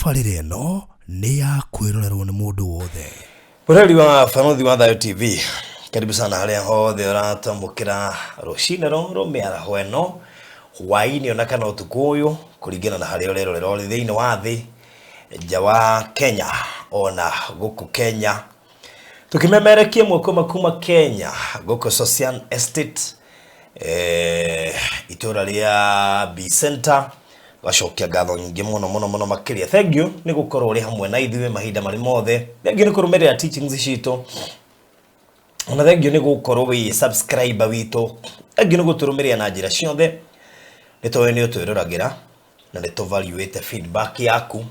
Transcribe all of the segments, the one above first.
Tabarĩra ĩno nĩ ya kwĩrorerwo nĩ mũndũ wothe. Mũrori wa Barũthi wa Thayũ TV, karibu sana harĩa hothe ũratwamũkĩra rũcinĩ rũrũ, mĩaraho ĩno, hwaĩ-inĩ ona kana ũtukũ ũyũ, kũringana na harĩa ũrerorera ũrĩ thĩinĩ wa thĩ, nja wa Kenya ona gũkũ Kenya. Tũkĩmemerekia ĩmwe kwa ĩmwe kuma Kenya, gũkũ Sosian Estate, itũra rĩa B Center, gacokia ngatho nyingĩ mũno mũno mũno makĩria. Thank you nĩ gũkorwo ũrĩ hamwe na ithuĩ mahinda marĩ mothe. Thank you nĩ kũrũmĩrĩra teachings citũ. Ona thank you nĩ gũkorwo wĩ subscriber witũ. Thank you nĩ gũtũrũmĩrĩra na njĩra ciothe. Nĩ tũĩ nĩ ũtwĩroragĩra na nĩ tũvaluĩte feedback yaku.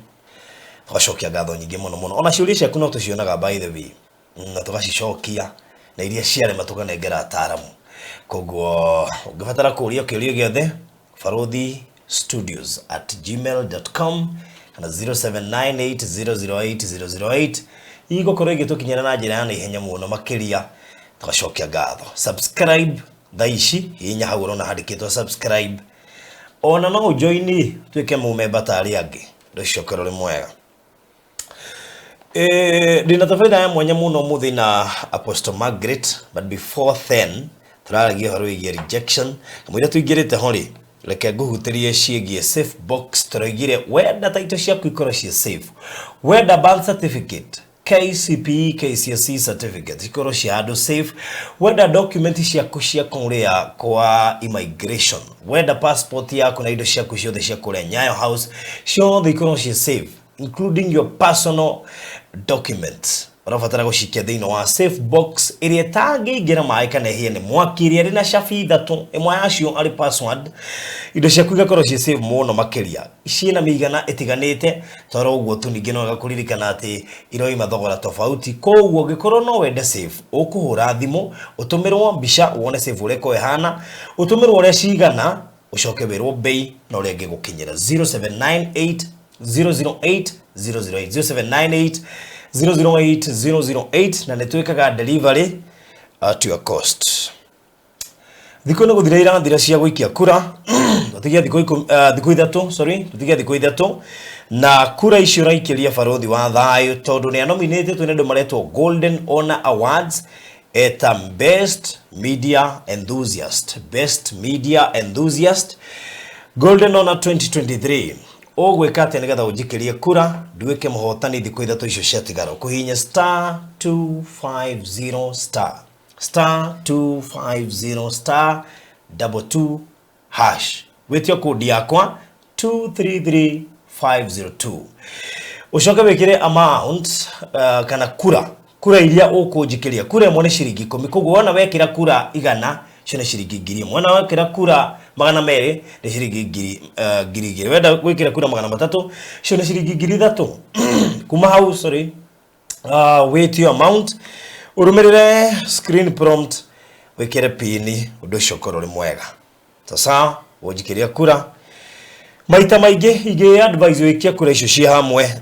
Tũgacokia ngatho nyingĩ mũno mũno. Ona ciũria ciaku no tũcionaga by the way na tũgacicokia na iria ciarema tũkanengera ataaramu. Koguo ũngĩbatara kũria kĩũria gĩothe, barũthistudios@gmail.com kana 0798008008 igũkorwo igĩtũkinyĩra na njĩra ya naihenya mũno makĩria. Tũgacokia ngatho. Subscribe thaa ici, hihinya hau ũrona handĩkĩtwo subscribe. Ona no ũjoini tuĩke mũmemba ta arĩa angĩ. Ũndũ ũcio ũkorwo ũrĩ mwega. Ndĩna tabarĩra ya mwanya mũno ũmũthĩ na Apostle Margaret, but before then tũraragia ũhoro wĩgiĩ rejection. Kamũira tũingĩrĩte ho rĩ, reke ngũhutĩrie ciĩgiĩ safe box. Tũroigire wenda title ciaku ikorwo ciĩ safe, wenda birth certificate, KCPE, KCSE certificate ikorwo cia handũ safe, wenda document ciaku cia kũrĩa kwa immigration, wenda passport yaku na indo ciaku ciothe cia kũrĩa Nyayo House ciothe ikorwo ciĩ safe, including your personal documents, ũrabatara gũcikia thĩinĩ wa safe box ĩrĩa ĩtangĩingĩra maĩ kana ĩhĩe nĩ mwaki, ĩrĩa ĩrĩ na cabi ithatũ, ĩmwe yacio arĩ password. Indo ciaku igakorwo ciĩ safe mũno makĩria. Ciĩna mĩigana ĩtiganĩte, toro ũguo tu. Ningĩ no wega kũririkana atĩ iroima thogora tofauti, koguo ũngĩkorwo no wende safe, ũkũhũra thimũ, ũtũmĩrwo mbica wone safe ũrĩa ĩkoragwo ĩhana, ũtũmĩrwo ũrĩa cigana, ũcoke wĩrwo bei na ũrĩa ĩngĩgũkinyĩra. 0798 008 008, 0798 008 008, na nĩ twĩkaga delivery at your cost. Thikũ nĩ gũthira irathira cia gũikia kura. Tũtigie thikũ 10, thikũ 3, sorry, tũtigie thikũ 3 na kura icio ũraikĩria Barũthi wa Thayũ, tondũ nĩ anominĩtĩtwo nĩ andũ maretwo Golden Honor Awards eta Best Media Enthusiast, Best Media Enthusiast Golden Honor 2023. Ũgwĩka atĩa nĩgetha ũnjikĩrie kura nduĩke mũhotani thikũ 3 icio ciatigara? Ũkũhihinya star 250 star star 250 star 22 hash, wĩtio kũndi yakwa 233502, ũcoke wĩkĩre amount kana kura iria ũkũnjikĩria. Kura ĩmwe nĩ ciringi 10, koguo wona wekĩra kura 100, icio nĩ ciringi 1000. Wona wekĩra kura 200, nĩ ciringi 2000. Wenda gwĩkĩra kura 300, icio nĩ ciringi 3000. Kuma hau, sorry, wĩtio amount, ũrũmĩrĩre screen prompt, wĩkĩre pini, ũndũ ũcio ũkorwo ũrĩ mwega. Sasa ũnjikĩria kura maita maingĩ, ingĩ advise wĩkie kura icio ciĩ hamwe.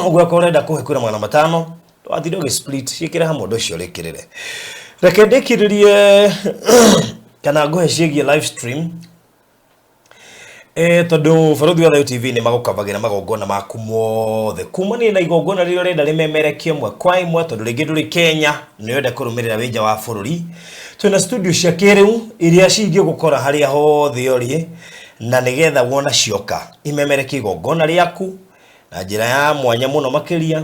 Ũguo akorwo ũrenda kũhe kura 500, ndũgatinde ũgĩ split, ciĩkĩre hamwe, ũndũ ũcio ũrĩkĩrĩre. Reke ndĩkĩrĩrie kana ngũhe ciĩgiĩ live stream, tondũ Barũthi wa Thayũ TV nĩ magũkabagĩra magongona maku mothe kumania na igongona rĩrĩa ũrenda rĩmemerekio ĩmwe kwa ĩmwe, tondũ rĩngĩ ndũrĩ Kenya, nĩ ũrenda kũrũmĩrĩra wĩ nja wa bũrũri. Twĩna studio cia kĩrĩu iria cingĩgũkora harĩa hothe ũrĩ, na nĩgetha wona cioka imemerekie igongona rĩaku na njĩra ya mwanya mũno makĩria,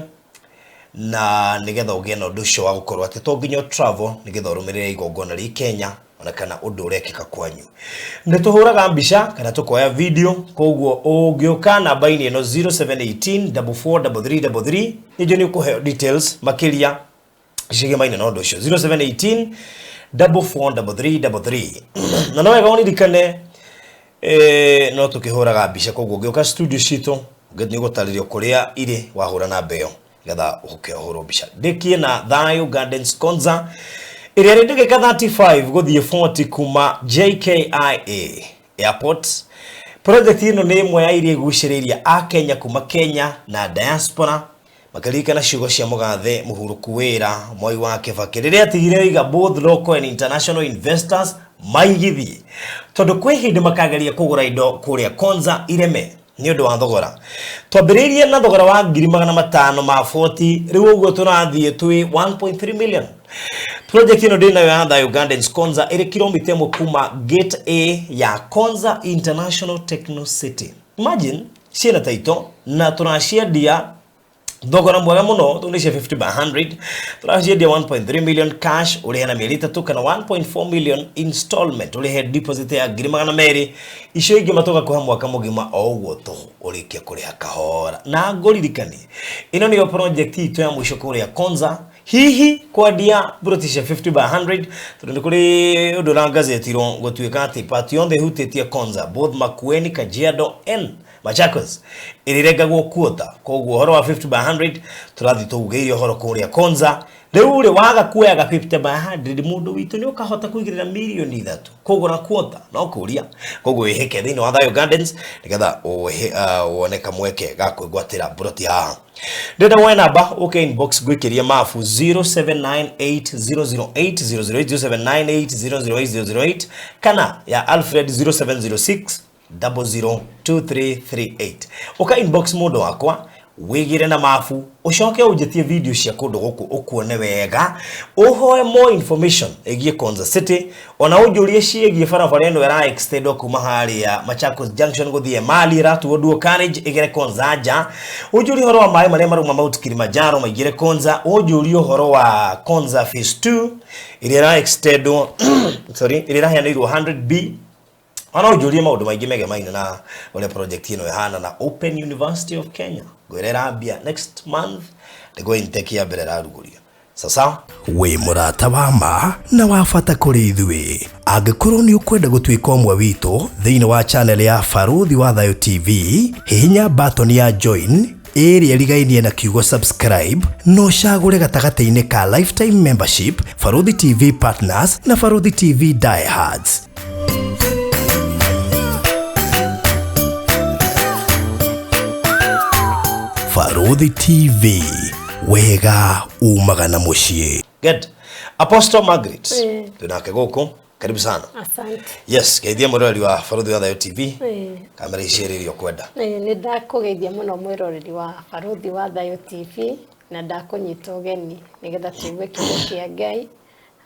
na nĩgetha ũgĩe na ũndũ ũcio wa gũkorwo atĩ to nginya travel nĩgetha ũrũmĩrĩre igongona rĩ Kenya ona kana ũndũ ũrekĩka kwanyu. Nĩ tũhũraga mbica kana tũkoya video, koguo ũngĩũka namba-inĩ ĩno 0718 443333, nĩnjũ nĩ ũkũheo details makĩria cigemaine na ũndũ ũcio, 0718 443333. Na no wega ũririkane, no tũkĩhũraga mbica, koguo ũngĩũka studio citũ nĩ ũgũtarĩrio kũrĩa irĩ wahũra namba ĩyo nĩgetha ũke ũhũrwo mbica. Ndĩkie na Thayo Gardens Konza, ĩrĩa ĩrĩ ndagĩka 35 gũthiĩ 40 kuma JKIA Airport. Project ĩno nĩ ĩmwe ya iria igucĩrĩirie Akenya kuma Kenya na diaspora, makaririkana ciugo cia mũgathe mũhurũku wĩra Mwai wa Kibaki rĩrĩa atigire oiga both local and international investors maigithie, tondũ kwĩ hĩndĩ makageria kũgũra indo kũrĩa Konza ireme. Nĩ ũndũ wa thogora twambĩrĩirie na thogora wa 540,000, rĩu ũguo tũrathiĩ twĩ 1.3 million. Project ĩno ndĩ nayo ya Thayo Gardens Konza ĩrĩ kilomita 1 kuma gate A ya Konza International Techno City. Imagine ciĩna taito na tũraciendia thogora mwega mũno tondũ nĩ cia 50 by 100. Tũraciendia 1.3 million cash ũrĩhe na mĩeri 3, kana 1.4 million installment ũrĩhe deposit ya 200,000, icio ingĩ matũgakũhe mwaka mũgima o ũguo tũhũ ũrĩkie kũrĩha kahora. Na ngũririkanie ĩno nĩyo project itũ ya mũico kũrĩa Konza hihi kwendia buroti cia 50 by 100, tondũ nĩ kũrĩ ũndũ ũrangazetirwo gũtuĩka atĩ part yothe ĩhutĩtie Konza, both Makueni, Kajiado and Machakos, ĩrĩrengagwo kuota. Koguo ũhoro wa 50 by 100 tũrathiĩ tũugĩire ũhoro kũrĩa Konza. Rĩu rĩ waga kuoyaga 50 by 100, mũndũ witũ nĩ ũkahota kũigĩrĩra 3 mirioni kũgũra kuota no kũria. Koguo wĩhĩke thĩinĩ wa Thayo Gardens nĩgetha wone kamweke ga kwĩgwatĩra buroti haha. Ndĩrenda woe namba ũke inbox ngwĩkĩrie mabu 0798008008, 0798008008, kana ya Alfred 0706 002338. Ũka inbox mũndũ wakwa wĩgĩre na mabu, ũcoke ũnjĩtie video cia kũndũ gũkũ ũkuone wega, ũhoe more information ĩgiĩ Konza City, ona ũnjũrie ciĩgiĩ barabara ĩno ĩra extend kuma harĩa Machakos Junction gũthiĩ Emali, ĩratuo dual carriage ĩgere Konza nja, ũnjũrie ũhoro wa maĩ marĩa marauma Mount Kilimanjaro maingĩre Konza, ũnjũrie ũhoro wa Konza phase 2 ĩrĩa ĩra extend, sorry, ĩrĩa ĩraheanĩirwo 100B, ona ũnjũrie maũndũ maingĩ megemaine na ũrĩa project ĩno ĩhana na Open University of Kenya ngwĩra ĩrambia next month nĩguo intake ya mbere ĩrarugũrio. Sasa wĩ mũrata wa ma na wa bata kũrĩ ithuĩ. Angĩkorwo nĩ ũkwenda gũtuĩka ũmwe witũ thĩinĩ wa channel ya Barũthi wa Thayo TV, hihinya button ya join ĩrĩa ĩrigainie na kiugo subscribe na ũcagũre gatagatĩ-inĩ ka lifetime membership, Barũthi TV partners na Barũthi TV diehards. Barũthi TV, wega umaga na mũciĩ. Good. Apostle Margaret, twĩnake gũkũ, karibu sana. Asante. Yes, geithia mwĩroreri wa Barũthi wa Thayo TV. Kamera ici ĩrĩ iria ũkwenda. Nĩ ndakũgeithia mũno mwĩroreri wa Barũthi wa Thayo TV na ndakũnyita ũgeni nĩgetha tũigue kiugo kĩa Ngai.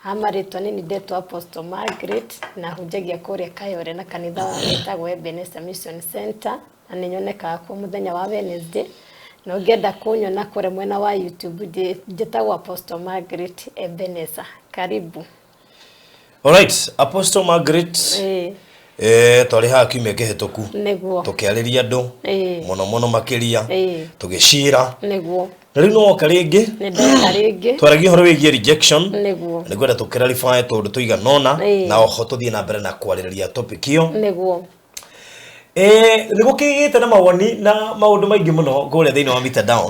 Ha marĩtwa nĩ ndetwo Apostle Margaret na hunjagia kũrĩa Kayore na kanitha wa wĩtagwo Ebenezer Mission Center, na nĩ nyonekaga kuo mũthenya wa Wednesday, na ũngĩenda kũnyona kũrĩa mwena wa YouTube njĩtagwo Apostle Margaret Ebenezer. Karibu. Alright, Apostle Margaret. Twarĩ haha kiumia kĩhĩtũku tũkĩarĩria andũ mũno mũno makĩria, tũgĩcira na rĩu nĩwoka rĩngĩ. Nĩ ndoka rĩngĩ. Twaragia ũhoro wĩgiĩ rejection. Nĩ ngwenda tũkĩrarify tũndũ tũigana ũna na oho tũthiĩ na mbere na kwarĩrĩria topic ĩyo. Nĩ gũkĩgĩte na mawoni na maũndũ maingĩ mũno kũrĩa thĩinĩ wa mitandao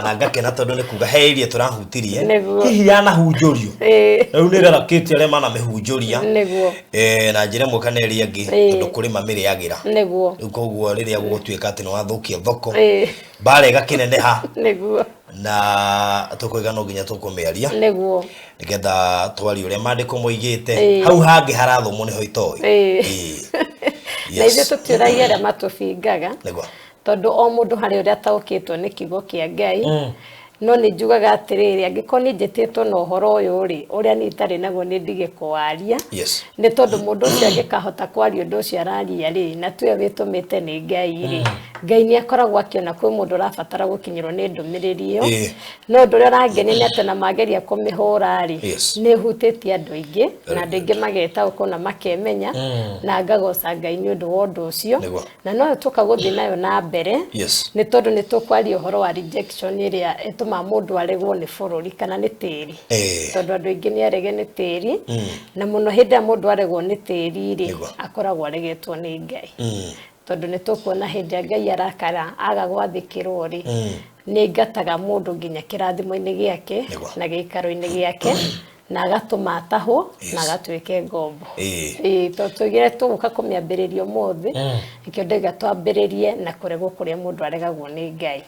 na ngakena tondũ nĩ kuga he iria tũrahutirie hihi yanahunjũrio, rĩu nĩ ĩrarakĩtie arĩa manamĩhunjũria na njĩra ĩmwe kana ĩrĩa ĩngĩ, tondũ kũrĩ mamĩrĩagĩra. Rĩu koguo rĩrĩa gũgũtuĩka atĩ nĩ wathũkia thoko, mbara ĩgakĩneneha na tũkũiga no nginya tũkũmĩaria nĩgetha twarie ũrĩa maandĩko moigĩte. Hau hangĩ harathomwo nĩho itoĩ. Na ithuĩ tũtiũragia arĩa matũbingaga, tondũ o mũndũ harĩ ũrĩa ataũkĩtwo nĩ kiugo kĩa Ngai. No nĩ njugaga atĩrĩrĩ, angĩkorwo nĩ njĩtĩtwo na ũhoro ũyũ rĩ, ũrĩa niĩ itarĩ naguo nĩ ndige kũwaria, nĩ tondũ mũndũ ũcio angĩkahota kwaria ũndũ ũcio araria rĩ, na tuwe wĩtũmĩte nĩ Ngai rĩ, Ngai nĩ akoragwo akĩona kwĩ mũndũ ũrabatara gũkinyĩrwo nĩ ndũmĩrĩri ĩyo. No ũndũ ũrĩa ũrangenia nĩ atĩ ona mageria kũmĩhũra rĩ, nĩ ĩhutĩtie andũ aingĩ na andũ aingĩ magetaũkwo na makemenya, na ngagoca Ngai nĩ ũndũ wa ũndũ ũcio. Na no tũka gũthiĩ nayo na mbere, nĩ tondũ nĩ tũkwaria ũhoro wa rejection ĩrĩa ĩtũmaga mũndũ aregwo nĩ bũrũri kana nĩ tĩri, tondũ andũ aingĩ nĩ arege nĩ tĩri, na mũno hĩndĩ ĩrĩa mũndũ aregwo nĩ tĩri rĩ, akoragwo aregetwo nĩ Ngai, tondũ nĩ tũkuona hĩndĩ ĩrĩa Ngai arakara aga gwathĩkĩrwo rĩ, nĩ aingataga mũndũ nginya kĩrathimo-inĩ gĩake na gĩikaro-inĩ gĩake, na agatũma atahwo na agatuĩke ngombo. Tondũ tũgire tũgũka kũmĩambĩrĩria ũmũthĩ, nĩkĩo ndauga twambĩrĩrie na kũregwo kũrĩa mũndũ aregagwo nĩ Ngai.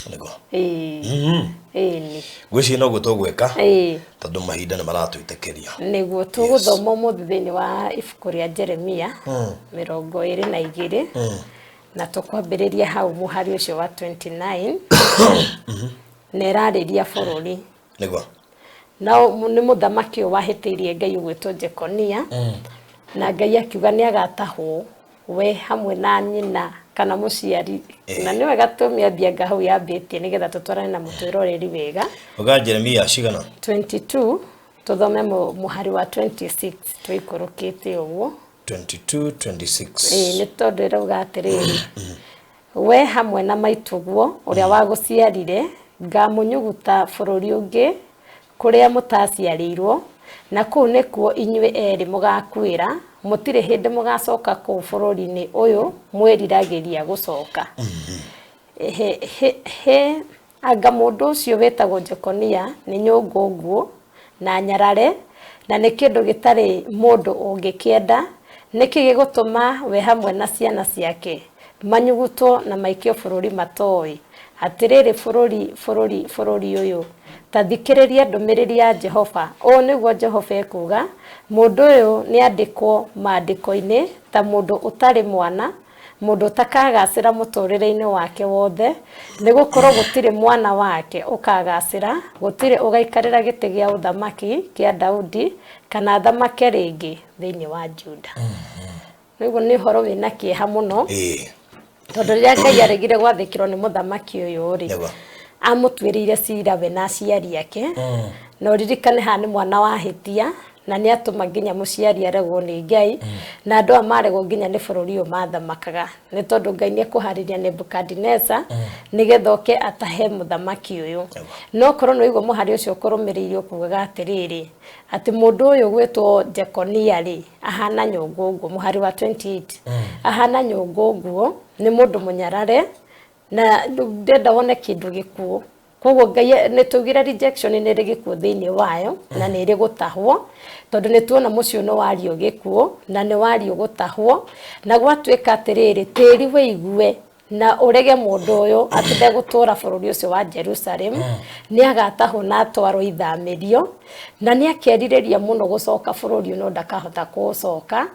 Ĩĩ. Ngwĩciria noguo tũgwĩka, tondũ mahinda nĩ maratwĩtĩkĩria. Nĩguo tũgũthoma ũmũthĩ thĩinĩ wa ibuku rĩa Jeremia 22. Na tũkwambĩrĩria hau mũhari ũcio wa 29 na ĩrarĩria bũrũri. Nĩguo. Nao nĩ mũthamaki ũyũ wahĩtĩirie Ngai ũgwĩtwo Jekonia, na Ngai akiuga nĩ agatahwo we hamwe na nyina kana mũciari. Na nĩ wega tũmĩambianga hau yambĩtie nĩgetha tũtwarane na mũtwĩroreri wega. Uga Jeremia cigana? 22 tuthome mũhari wa 26 tũikũrũkĩte ũguo. 22 26. Ĩĩ nĩ tondũ ĩrauga atĩrĩrĩ, we hamwe na maitũguo ũrĩa wagũciarire ngamũnyuguta bũrũri ũngĩ kũrĩa mũtaciarĩirwo, na kũu nĩkuo inyuĩ erĩ mũgakuĩra, mũtirĩ hĩndĩ mũgacoka kũu bũrũri-inĩ ũyũ mwĩriragĩria gũcoka. He anga mũndũ ũcio wĩtagwo Jekonia nĩ nyũngũ nguũ na nyarare, na nĩ kĩndũ gĩtarĩ mũndũ ũngĩkĩenda, nĩkĩ gĩgũtũma we hamwe na ciana ciake manyugutwo na maikio bũrũri matoĩ? Atĩrĩrĩ bũrũri, bũrũri, bũrũri ũyũ, ta thikĩrĩria ndũmĩrĩri ya Jehova. Ũũ nĩguo Jehova ekuuga, mũndũ ũyũ nĩandĩkwo maandĩko-inĩ ta mũndũ ũtarĩ mwana, mũndũ ũtakagacĩra mũtũrĩre-inĩ wake wothe, nĩgũkorwo gũtirĩ mwana wake ũkagacĩra, gũtirĩ ũgaikarĩra gĩtĩ gĩa ũthamaki kĩa Daudi kana athamake rĩngĩ thĩinĩ wa Juda. Nĩguo nĩ ũhoro wĩna kĩeha mũno, tondũ rĩrĩa Ngai aregire gwathĩkĩrwo nĩ mũthamaki ũyũ rĩ, amũtuĩrĩire cira we na aciari ake, na ũririkane haha nĩ mwana wahĩtia, na nĩ atũma nginya mũciari aregwo nĩ Ngai, na andũ aya maregwo nginya nĩ bũrũri ũyũ mathamakaga, nĩ tondũ Ngai nĩ ekũharĩria Nebukadineza nĩgetha oke atahe mũthamaki ũyũ. No korwo nĩ waigua mũhari ũcio ũkũrũmĩrĩire ũkugaga atĩrĩrĩ, atĩ mũndũ ũyũ gwĩtwo Jekonia rĩ, ahana nyũngũ nguũ, mũhari wa 28, ahana nyũngũ nguũ, nĩ mũndũ mũnyarare, na ndenda wone kĩndũ gĩkuũ. Koguo Ngai nĩ tugire rejection nĩ ĩrĩ gĩkuũ thĩinĩ wayo, na nĩ ĩrĩ gũtahwo, tondũ nĩ tuona mũciĩ nĩ wario gĩkuũ na nĩ wario gũtahwo, na gwatuĩka atĩrĩrĩ, tĩri wĩigue na ũrege mũndũ ũyũ atĩ ndegũtũra bũrũri ũcio wa Jerusalem, nĩ agatahwo na atwarwo ithamĩrio, na nĩ akerirĩria mũno gũcoka bũrũri ũyũ no ndakahota kũũcoka,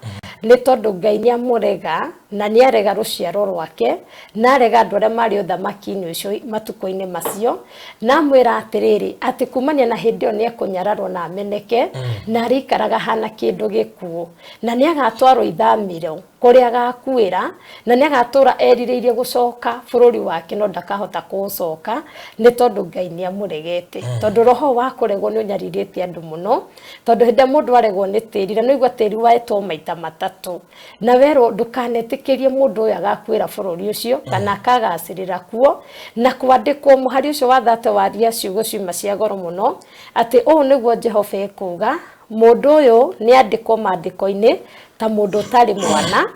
nĩ tondũ Ngai nĩ amũrega na nĩ arega rũciaro rwake, na arega andũ arĩa marĩ ũthamaki-inĩ ũcio matukũ-inĩ macio, na amwĩra atĩrĩrĩ, atĩ kumania na hĩndĩ ĩyo nĩ ekũnyararwo na ameneke, na arĩikaraga hana kĩndũ gĩkuũ, na nĩ agatwarwo ithamĩrio kũrĩa agakuĩra, na nĩ agatũra erirĩirie gũcoka bũrũri wake no ndakahota kũũcoka, nĩ tondũ Ngai nĩ amũregete. Tondũ roho wa kũregwo nĩ ũnyarirĩte andũ mũno, tondũ hĩndĩ ĩrĩa mũndũ aregwo nĩ tĩri, na nĩũigua tĩri waetwo maita matatũ, na werwo ndũkanetĩkĩrie mũndũ ũyũ agakuĩra bũrũri ũcio kana akagacĩrĩra kuo, na kwandĩkwo mũhari ũcio wa thate waria ciugo ciuma cia goro mũno, atĩ ũũ nĩguo Jehova ekuuga, mũndũ ũyũ nĩ andĩkwo maandĩko-inĩ ta mũndũ ũtarĩ mwana,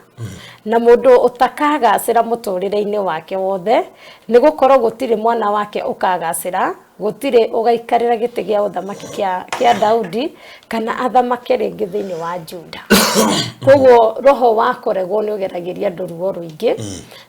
na mũndũ ũtakagacĩra mũtũrĩre-inĩ wake wothe, nĩgũkorwo gũtirĩ mwana wake ũkagacĩra, gũtirĩ ũgaikarĩra gĩtĩ gĩa ũthamaki kĩa Daudi kana athamake rĩngĩ thĩinĩ wa Juda. Koguo roho wa kũregwo nĩ ũgeragĩria andũ ruo rũingĩ,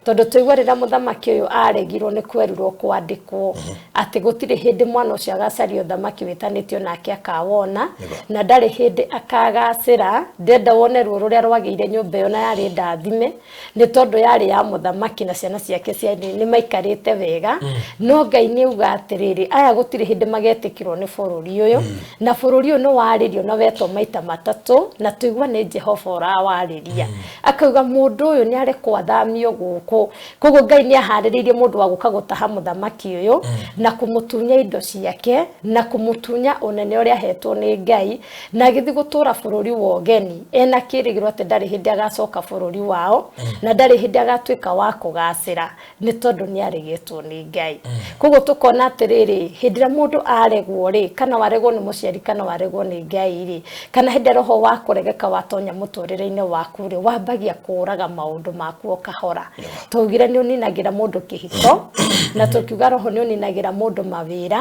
tondũ tũigua rĩrĩa mũthamaki ũyũ aregirwo nĩ kwerirwo kwandĩkwo atĩ gũtirĩ hĩndĩ mwana ũcio agacaria ũthamaki wĩtanĩtio nake akawona, na ndarĩ hĩndĩ akagacĩra. Ndenda wone ruo rũrĩa rwagĩire nyũmba ĩyo na yarĩ ndathime, nĩ tondũ yarĩ ya mũthamaki na ciana ciake nĩ maikarĩte wega, no Ngai nĩ auga atĩrĩrĩ, aya gũtirĩ hĩndĩ magetĩkĩrwo nĩ bũrũri ũyũ, na bũrũri ũyũ nĩ warĩrio na wetwo maita matatũ, na tũigua nĩ Jehova ũrawarĩria, akauga mũndũ ũyũ nĩ arekwo athamio gũkũ. Koguo Ngai nĩ aharĩrĩirie mũndũ wa gũka gũtaha mũthamaki ũyũ, na kũmũtunya indo ciake, na kũmũtunya ũnene ũrĩa ahetwo nĩ Ngai, na agĩthiĩ gũtũra bũrũri wa ũgeni ena kĩrĩgĩrĩro atĩ ndarĩ hĩndĩ agacoka bũrũri wao, na ndarĩ hĩndĩ agatuĩka wa kũgacĩra, nĩ tondũ nĩ aregetwo nĩ Ngai. Koguo tũkona atĩrĩrĩ, hĩndĩ ĩrĩa mũndũ aregwo rĩ, kana waregwo nĩ mũciari kana waregwo nĩ Ngai rĩ, kana hĩndĩ ĩrĩa roho wa kũregeka watonya mũtũrĩre-inĩ waku rĩ, wambagia kũraga maũndũ maku o kahora. Twaugire nĩ ũninagĩra mũndũ kĩhiko, na tũkiuga roho nĩ ũninagĩra mũndũ mawĩra,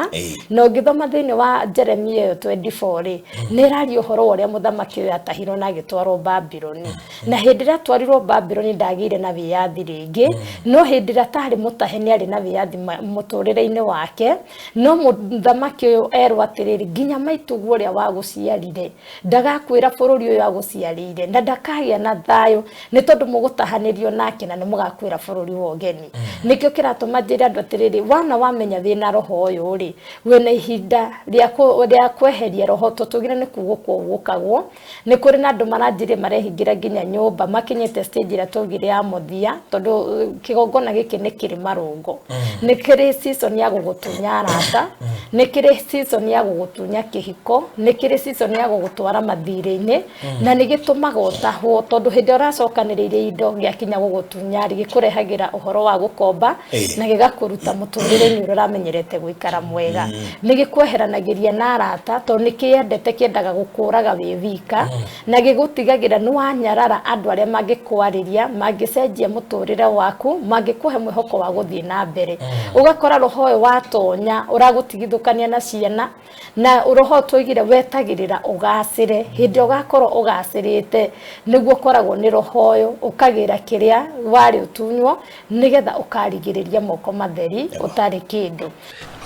na ũngĩthoma thĩinĩ wa Jeremia ĩyo 24 rĩ, nĩ ĩraria ũhoro wa ũrĩa mũthamaki ũyũ atahirwo na agĩtwarwo Babironi. Na hĩndĩ ĩrĩa atwarirwo Babironi ndagĩire na wĩyathi rĩngĩ, no hĩndĩ ĩrĩa atarĩ mũtahe nĩ arĩ na wĩyathi mũtũrĩre-inĩ wake, No mũthamaki ũyũ erwo atĩrĩrĩ, nginya maitũguo ũrĩa wagũciarire ndagakwĩra bũrũri ũyũ agũciarĩire, na ndakagĩa na thayũ nĩ tondũ mũgũtahanĩrio nake na nĩ mũgakwĩra bũrũri wa ũgeni. Nĩkĩo kĩratũma njĩre andũ atĩrĩrĩ, wana wamenya wĩna roho ũyũ rĩ, wĩna ihinda rĩa kweheria roho, tũtugire nĩ kugũkwo gũkagwo. Nĩ kũrĩ na andũ maranjirie marehingĩra nginya nyũmba, makinyĩte stage ĩrĩa twaugire ya mũthia, tondũ kĩgongona gĩkĩ nĩ kĩrĩ marũngo, nĩ kĩrĩ season ya gũgũtunya arata, nĩ kĩrĩ season ya gũgũtunya kĩhiko, nĩ kĩrĩ season ya gũgũtwara mathirĩ-inĩ, na nĩ gĩtũmaga ũtahwo, tondũ hĩndĩ ĩrĩa ũracokanĩrĩirie indo gĩakinya gũgũtunya rĩ, gĩkũrehagĩra ũhoro wa gũkomba na gĩgakũruta mũtũrĩre-inĩ ũrĩa ũramenyerete gũikara mwega. Nĩ gĩkweheranagĩria na arata, tondũ nĩ kĩendete, kĩendaga gũkũraga wĩ wika, na gĩgũtigagĩra nĩ wanyarara andũ arĩa mangĩkwarĩria, mangĩcenjia mũtũrĩre waku, mangĩkũhe mwĩhoko wa gũthiĩ na mbere. Ũgakora roho ũyũ watonya ũragũtigithũkania na ciana, na roho tũigire wetagĩrĩra ũgacĩre. Hĩndĩ ĩrĩa ũgakorwo ũgacĩrĩte, nĩguo ũkoragwo nĩ roho ũyũ ũkagĩra kĩrĩa warĩ ũtunywo, nĩgetha ũkarigĩrĩria moko matheri ũtarĩ kĩndũ.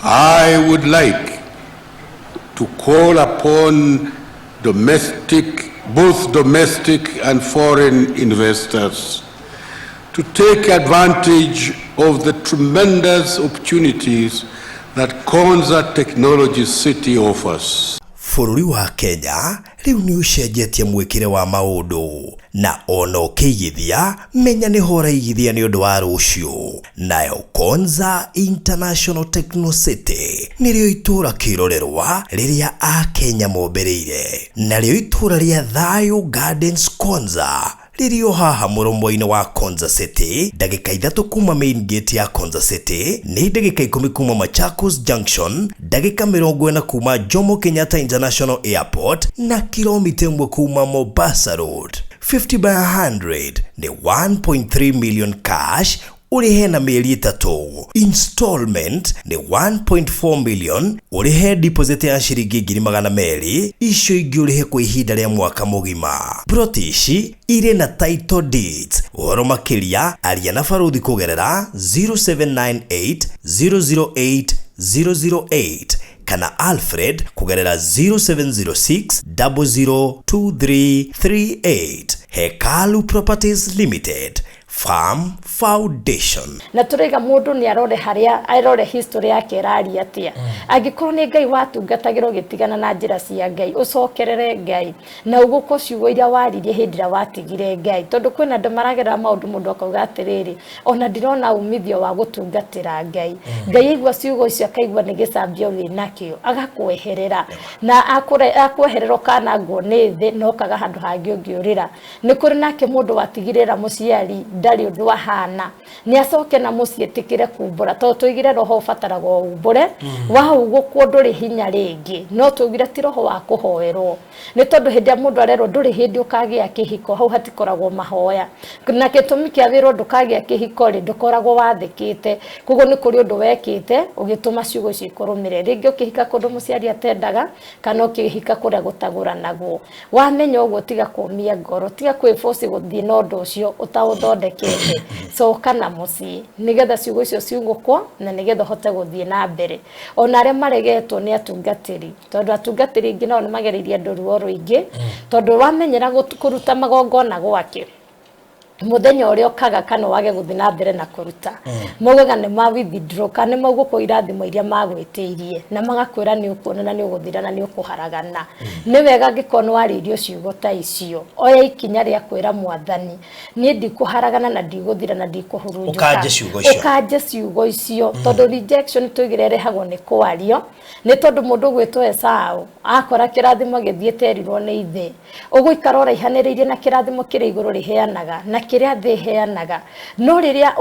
I would like to call upon both domestic and foreign investors to take advantage of the tremendous opportunities that Konza Technology City offers. Bũrũri wa Kenya rĩu nĩ ũcenjetie mwĩkĩre wa maũndũ, na ona ũkĩigithia menya nĩho ũraigithia nĩ ũndũ wa rũciũ. Nayo Konza International Techno City nĩrĩo itũũra kĩrorerwa rĩrĩa Akenya mombĩrĩire, narĩo itũũra rĩa Thayo Gardens Konza rĩrĩ o haha mũromo-inĩ wa Konza City, ndagĩka 3 kuma main gate ya Konza City, nĩ ndagĩka 10 kuma Machakos Junction, ndagĩka 40 kuma Jomo Kenyatta International Airport, na kilomita 1 kuma Mombasa Road. 50 by 100 nĩ 1.3 million cash, ũrĩhe na mĩeri 3. Installment nĩ 1.4 million, ũrĩhe deposit ya ciringi ngiri magana merĩ, icio ingĩ ũrĩhe kwa ihinda rĩa mwaka mũgima. Plot ici irĩ na title deeds. Ũhoro makĩria aria na Barũthi kũgerera 0798 008 008 kana Alfred kũgerera 0706 002338. Hekalu Properties Limited, Farm Foundation. Na tũraiga mũndũ nĩ arore harĩa arore history yake ĩraria atĩa. Angĩkorwo nĩ Ngai watungatagĩra ũgĩtigana na njĩra cia Ngai, ũcokerere Ngai na ũgũkwo ciugo iria waririe hĩndĩ ĩrĩa watigire Ngai, tondũ kwĩna andũ maragerera maũndũ mũndũ akauga atĩrĩrĩ, ona ndirona umithio wa gũtungatĩra Ngai. Ngai aigua ciugo icio akaigua nĩ gĩcambio wĩnakĩo, agakweherera na akweherera ũkanangwo nĩ thĩ na ũkaga handũ hangĩ ũngĩũrĩra. Nĩ kũrĩ nake mũndũ watigirĩra mũciari ndarĩ ũndũ ahana, nĩ acoke na mũciĩ ĩtĩkĩre kumbũra, tondũ tũigire roho ũbataraga ũmbũre, waugũkwo ndũrĩ hinya rĩngĩ, no tũigire ti roho wa kũhoerwo, nĩ tondũ hĩndĩ ĩrĩa mũndũ arerwo ndũrĩ hĩndĩ ũkagĩa kĩhiko, hau hatikoragwo mahoya, na gĩtũmi kĩa wĩrwo ndũkagĩa kĩhiko rĩ, ndũkoragwo wathĩkĩte, koguo nĩ kũrĩ ũndũ wekĩte ũgĩtũma ciugo icio ikũrũmĩrĩre. Rĩngĩ ũkĩhika kũndũ mũciari atendaga, kana ũkĩhika kũrĩa gũtagũranagwo. Wamenya ũguo tiga kũmia ngoro, tiga kwĩboci gũthiĩ na ũndũ ũcio ũtaũthondekete, coka na mũciĩ nĩgetha ciugo icio ciugũkwo na nĩgetha ũhote gũthiĩ na mbere. Ona arĩa maregetwo nĩ atungatĩri, tondũ atungatĩri aingĩ nao nĩ magereirie andũ ruo rũingĩ, tondũ wamenyera kũruta magongona gwake, mũthenya ũrĩa ũkaga kana wage gũthiĩ na mbere na kũruta, maugaga nĩ ma withdraw kana nĩ maugũkwo irathimo iria magwĩtĩirie, na magakwĩra nĩ ũkuona na nĩ ũgũthira na nĩ ũkũharagana. Nĩ wega angĩkorwo nĩ warĩirio ciugo ta icio, oya ikinya rĩa kwĩra mwathani, niĩ ndikũharagana na ndigũthira na ndikũhurunjũka. Ũkanje ciugo icio. Ũkanje ciugo icio, tondũ rejection tũigire ĩrehagwo nĩ kwario, nĩ tondũ mũndũ ũgwĩtwo Esau akora kĩrathimo gĩthiĩte erirwo nĩ ithe, ũgũikara ũraihanĩrĩirie na kĩrathimo kĩrĩa igũrũ rĩheanaga na kĩrĩa thĩ ĩheanaga. No rĩrĩa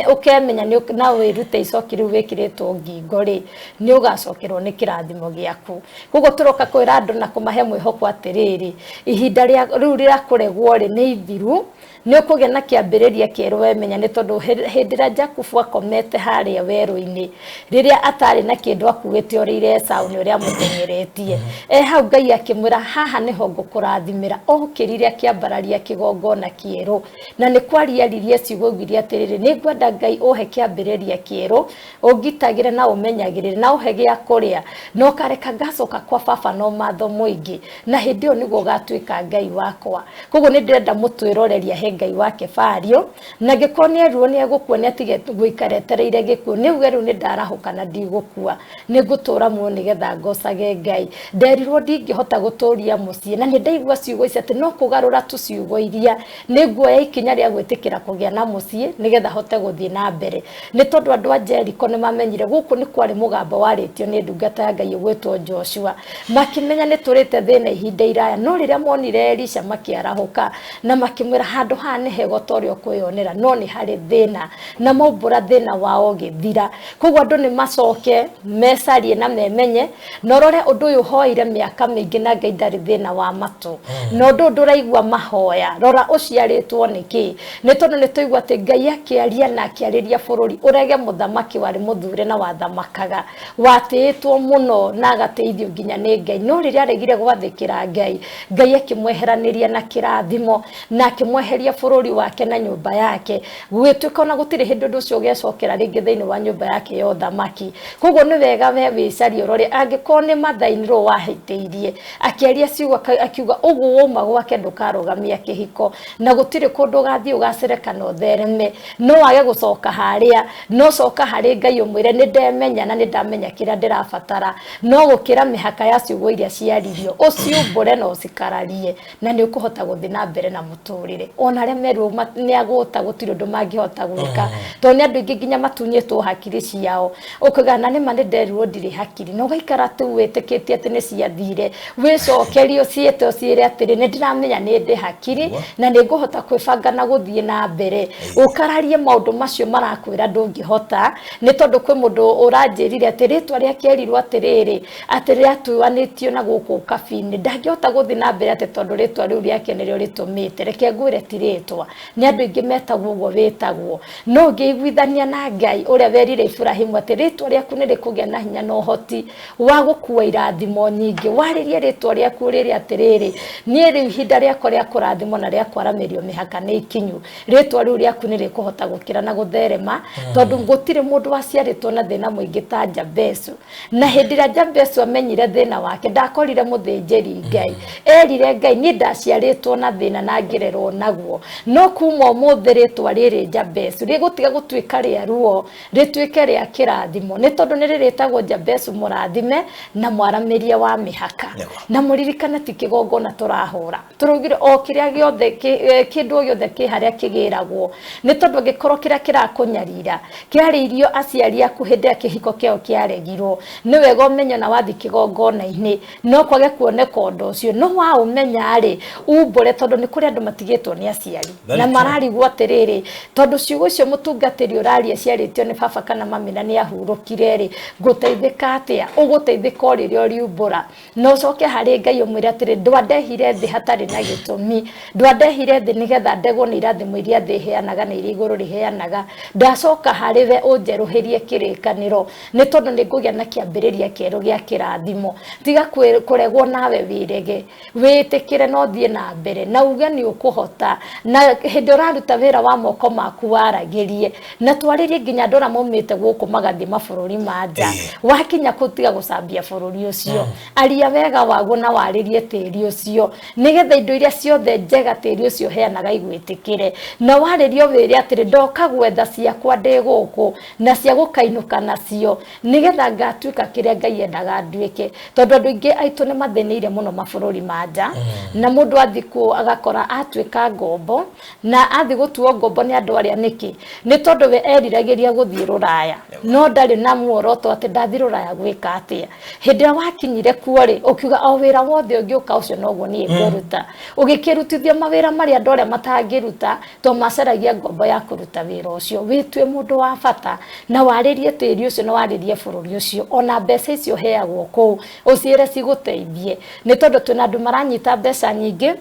ũkemenya na wĩrute icoki rĩu wĩkĩrĩtwo ngingo rĩ, nĩ ũgacokerwo nĩ kĩrathimo gĩaku. Koguo tũroka kwĩra andũ na kũmahe mwĩhoko atĩrĩrĩ, ihinda rĩu rĩa kũregwo rĩ nĩ ithiru, nĩ ũkũgĩa na kĩambĩrĩria kĩerũ wemenya, nĩ tondũ hĩndĩ ĩrĩa Jakubu akomete harĩa werũ-inĩ, rĩrĩa atarĩ na kĩndũ akuĩte orĩire Esau nĩ ũrĩa amũteng'eretie, hau Ngai akĩmwĩra haha nĩho ngũkũrathimĩra, okĩrire akĩambararia kĩgongona kĩerũ. Na nĩ kwaria aririe ciugo augire atĩrĩrĩ, nĩ ngwenda Ngai ũhe kĩambĩrĩria kĩerũ, ũngitagĩre na ũmenyagĩrĩre na ũhe gĩa kũrĩa, na ũkareka ngacoka kwa baba na ũmatho mũingĩ, na hĩndĩ ĩyo nĩguo ũgatuĩka Ngai wakwa. Koguo nĩ ndĩrenda mũtwĩroreri ahe Ngai wake bario, na angĩkorwo nĩ erirwo nĩ egũkua nĩ atige gũikara etereire gĩkuũ, nĩ auge rĩu nĩ ndarahũka na ndigũkua, nĩ ngũtũra muoyo nĩgetha ngocage Ngai. Nderirwo ndingĩhota gũtũria mũciĩ, na nĩ ndaigua ciugo ici atĩ no kũgarũra tu ciugo iria, nĩ nguoya ikinya rĩa gwĩtĩkĩra kũgĩa na mũciĩ nĩgetha hote gũthiĩ na mbere. Nĩ tondũ andũ a Jericho nĩ mamenyire gũkũ nĩ kwarĩ mũgambo warĩtio nĩ ndungata ya Ngai ũgwĩtwo Joshua, makĩmenya nĩ tũrĩte thĩna ihinda iraya, no rĩrĩa monire Elisha makĩarahũka na makĩmwĩra handũ haha nĩ hega ta ũrĩa ũkwĩyonera, no nĩ harĩ thĩna, na maumbũra thĩna wao ũgĩthira. Koguo andũ nĩ macoke mecarie na memenye, na ũrore ũndũ ũyũ ũhoeire mĩaka mĩingĩ na Ngai ndarĩ thĩna wa matũ, na ũndũ ũyũ ndũraigua mahoya, rora ũciarĩtwo nĩkĩ, nĩ tondũ nĩ tũigua atĩ Ngai akĩaria na akĩarĩria bũrũri ũrege mũthamaki warĩ mũthure na wathamakaga, watĩĩtwo mũno na agatĩithio nginya nĩ Ngai, no rĩrĩa aregire gwathĩkĩra Ngai, Ngai akĩmweheranĩria na kĩrathimo na akĩmweheria bũrũri wake na nyũmba yake, gũgĩtuĩka ona gũtirĩ hĩndĩ ũndũ ũcio ũgecokera rĩngĩ thĩinĩ wa nyũmba yake ya ũthamaki. Koguo nĩ wega we wĩcarie ũrore, angĩkorwo nĩ mother-in-law wahĩtĩirie, akĩaria ciugo akiuga ũguo wauma gwake ndũkarũgamia kĩhiko, na gũtirĩ kũndũ ũgathiĩ ũgacĩre kana ũthereme, no wage gũcoka harĩa, no coka harĩ Ngai ũmwĩre nĩ ndemenya na nĩ ndamenya kĩrĩa ndĩrabatara, no gũkĩra mĩhaka ya ciugo iria ciaririo, ũciumbũre na ũcikararie, na nĩ ũkũhota gũthiĩ na mbere na mũtũrĩre. Ona arĩa merirwo nĩ agũta gũtirĩ ũndũ mangĩhota gwĩka, tondũ nĩ andũ aingĩ nginya matunyĩtwo hakiri ciao, ũkauga na nĩma nĩ nderirwo ndirĩ hakiri, na ũgaikara tu wĩtĩkĩtie atĩ nĩ ciathire, wĩcokerie ũciĩte ũciĩre atĩrĩ nĩ ndĩramenya nĩ ndĩ hakiri na nĩ ngũhota kwĩbanga na gũthiĩ na mbere. Ũkararie maũndũ macio marakwĩra ndũngĩhota, nĩ tondũ kwĩ mũndũ ũranjĩrire atĩ rĩtwa rĩake erirwo atĩrĩrĩ, atĩ rĩatuanĩtio na gũkũ kabi-inĩ, ndangĩhota gũthiĩ na mbere atĩ tondũ rĩtwa rĩu rĩake nĩrĩo rĩtũmĩte. Reke ngwĩre ti rĩtwa, nĩ andũ aingĩ metagwo ũguo wĩtagwo, no ũngĩiguithania na Ngai ũrĩa werire Iburahimu atĩ rĩtwa rĩaku nĩ rĩkũgĩa na hinya na ũhoti wa gũkua irathimo nyingĩ, warĩrie rĩtwa rĩaku rĩrĩ atĩrĩrĩ, niĩ rĩu ihinda rĩakwa rĩa kũrathimwo na rĩa kwaramĩrio mĩhaka nĩ ikinyu, rĩtwa rĩu rĩaku nĩ rĩkũhota gũkĩra na gũtherema, tondũ gũtirĩ mũndũ waciarĩtwo na thĩna mũingĩ ta Jabezu. Na hĩndĩ ĩrĩa Jabezu amenyire thĩna wake, ndakorire mũthĩnjĩri Ngai, erire Ngai niĩ ndaciarĩtwo na thĩna na ngĩrerwo naguo, no kuma ũmũthĩ rĩtwa rĩrĩ Jabezu rĩgũtiga gũtuĩka rĩa ruo, rĩtuĩke rĩa kĩrathimo, nĩ tondũ nĩ rĩrĩtagwo Jabezu mũrathime na mwaramĩria wa mĩhaka. Na mũririkane ti kĩgongona tũrahũra, tũraugire o kĩrĩa gĩothe kĩndũ o gĩothe kĩ harĩa kĩgĩragwo, nĩ tondũ angĩkorwo kĩrĩa kĩrakũnyarira kĩarĩirio aciari aku hĩndĩ ĩrĩa kĩhiko kĩao kĩaregirwo, nĩ wega ũmenye ona wathiĩ kĩgongona-inĩ no kwage kuoneka ũndũ ũcio, no waũmenya rĩ umbũre, tondũ nĩ kũrĩ andũ matigĩtwo nĩ aciari na mararigwo atĩrĩrĩ, tondũ ciugo icio mũtungatĩri ũraria ciarĩtio nĩ baba kana mami na nĩ ahurũkire rĩ, ngũteithĩka atĩa? Ũgũteithĩka o rĩrĩa ũriumbũra, na ũcoke harĩ Ngai ũmwĩre atĩrĩ, ndwandehire thĩ hatarĩ na gĩtũmi, ndwandehire thĩ nĩgetha ndegwo nĩ irathimo iria thĩ ĩheanaga na iria igũrũ rĩheanaga, ndacoka harĩ we ũnjerũhĩrie kĩrĩkanĩro, nĩ tondũ nĩ ngũgĩa na kĩambĩrĩria kĩerũ gĩa kĩrathimo. Tiga kũregwo nawe wĩrege, wĩtĩkĩre na ũthiĩ na mbere, na uge nĩ ũkũhota, na hĩndĩ ũraruta wĩra wa moko maku waragĩrie, na twarĩrie nginya andũ arĩa maumĩte gũkũ magathiĩ mabũrũri ma nja, wakinya kũtiga gũcambia bũrũri ũcio, aria wega waguo na warĩrie tĩri ũcio, nĩgetha indo iria ciothe njega tĩri ũcio ũheanaga igwĩtĩkĩre, na warĩrio wĩre atĩrĩ, ndoka gwetha ciakwa ndĩ gũkũ na cia gũkainũka nacio, nĩgetha ngatuĩka kĩrĩa Ngai endaga nduĩke, tondũ andũ aingĩ aitũ nĩ mathĩnĩire mũno mabũrũri ma nja, na mũndũ athiĩ kuo agakora atuĩka ngombo, na athiĩ gũtuo ngombo nĩ andũ arĩa nĩkĩ? Nĩ tondũ we eriragĩria gũthiĩ rũraya, no ndarĩ na muoroto atĩ ndathiĩ rũraya gwĩka atĩa. Hĩndĩ ĩrĩa wakinyire kuo rĩ, ũkiuga o wĩra wothe ũngĩũka ũcio noguo niĩ ngũruta, ũgĩkĩrutithio mawĩra marĩa andũ arĩa matangĩruta, to macaragia ngombo ya kũruta wĩra ũcio. Wĩtue mũndũ wa bata na warĩrie tĩri ũcio na warĩrie bũrũri ũcio, ona mbeca icio ũheagwo kũu ũciĩre cigũteithie, nĩ tondũ twĩna andũ maranyita mbeca nyingĩ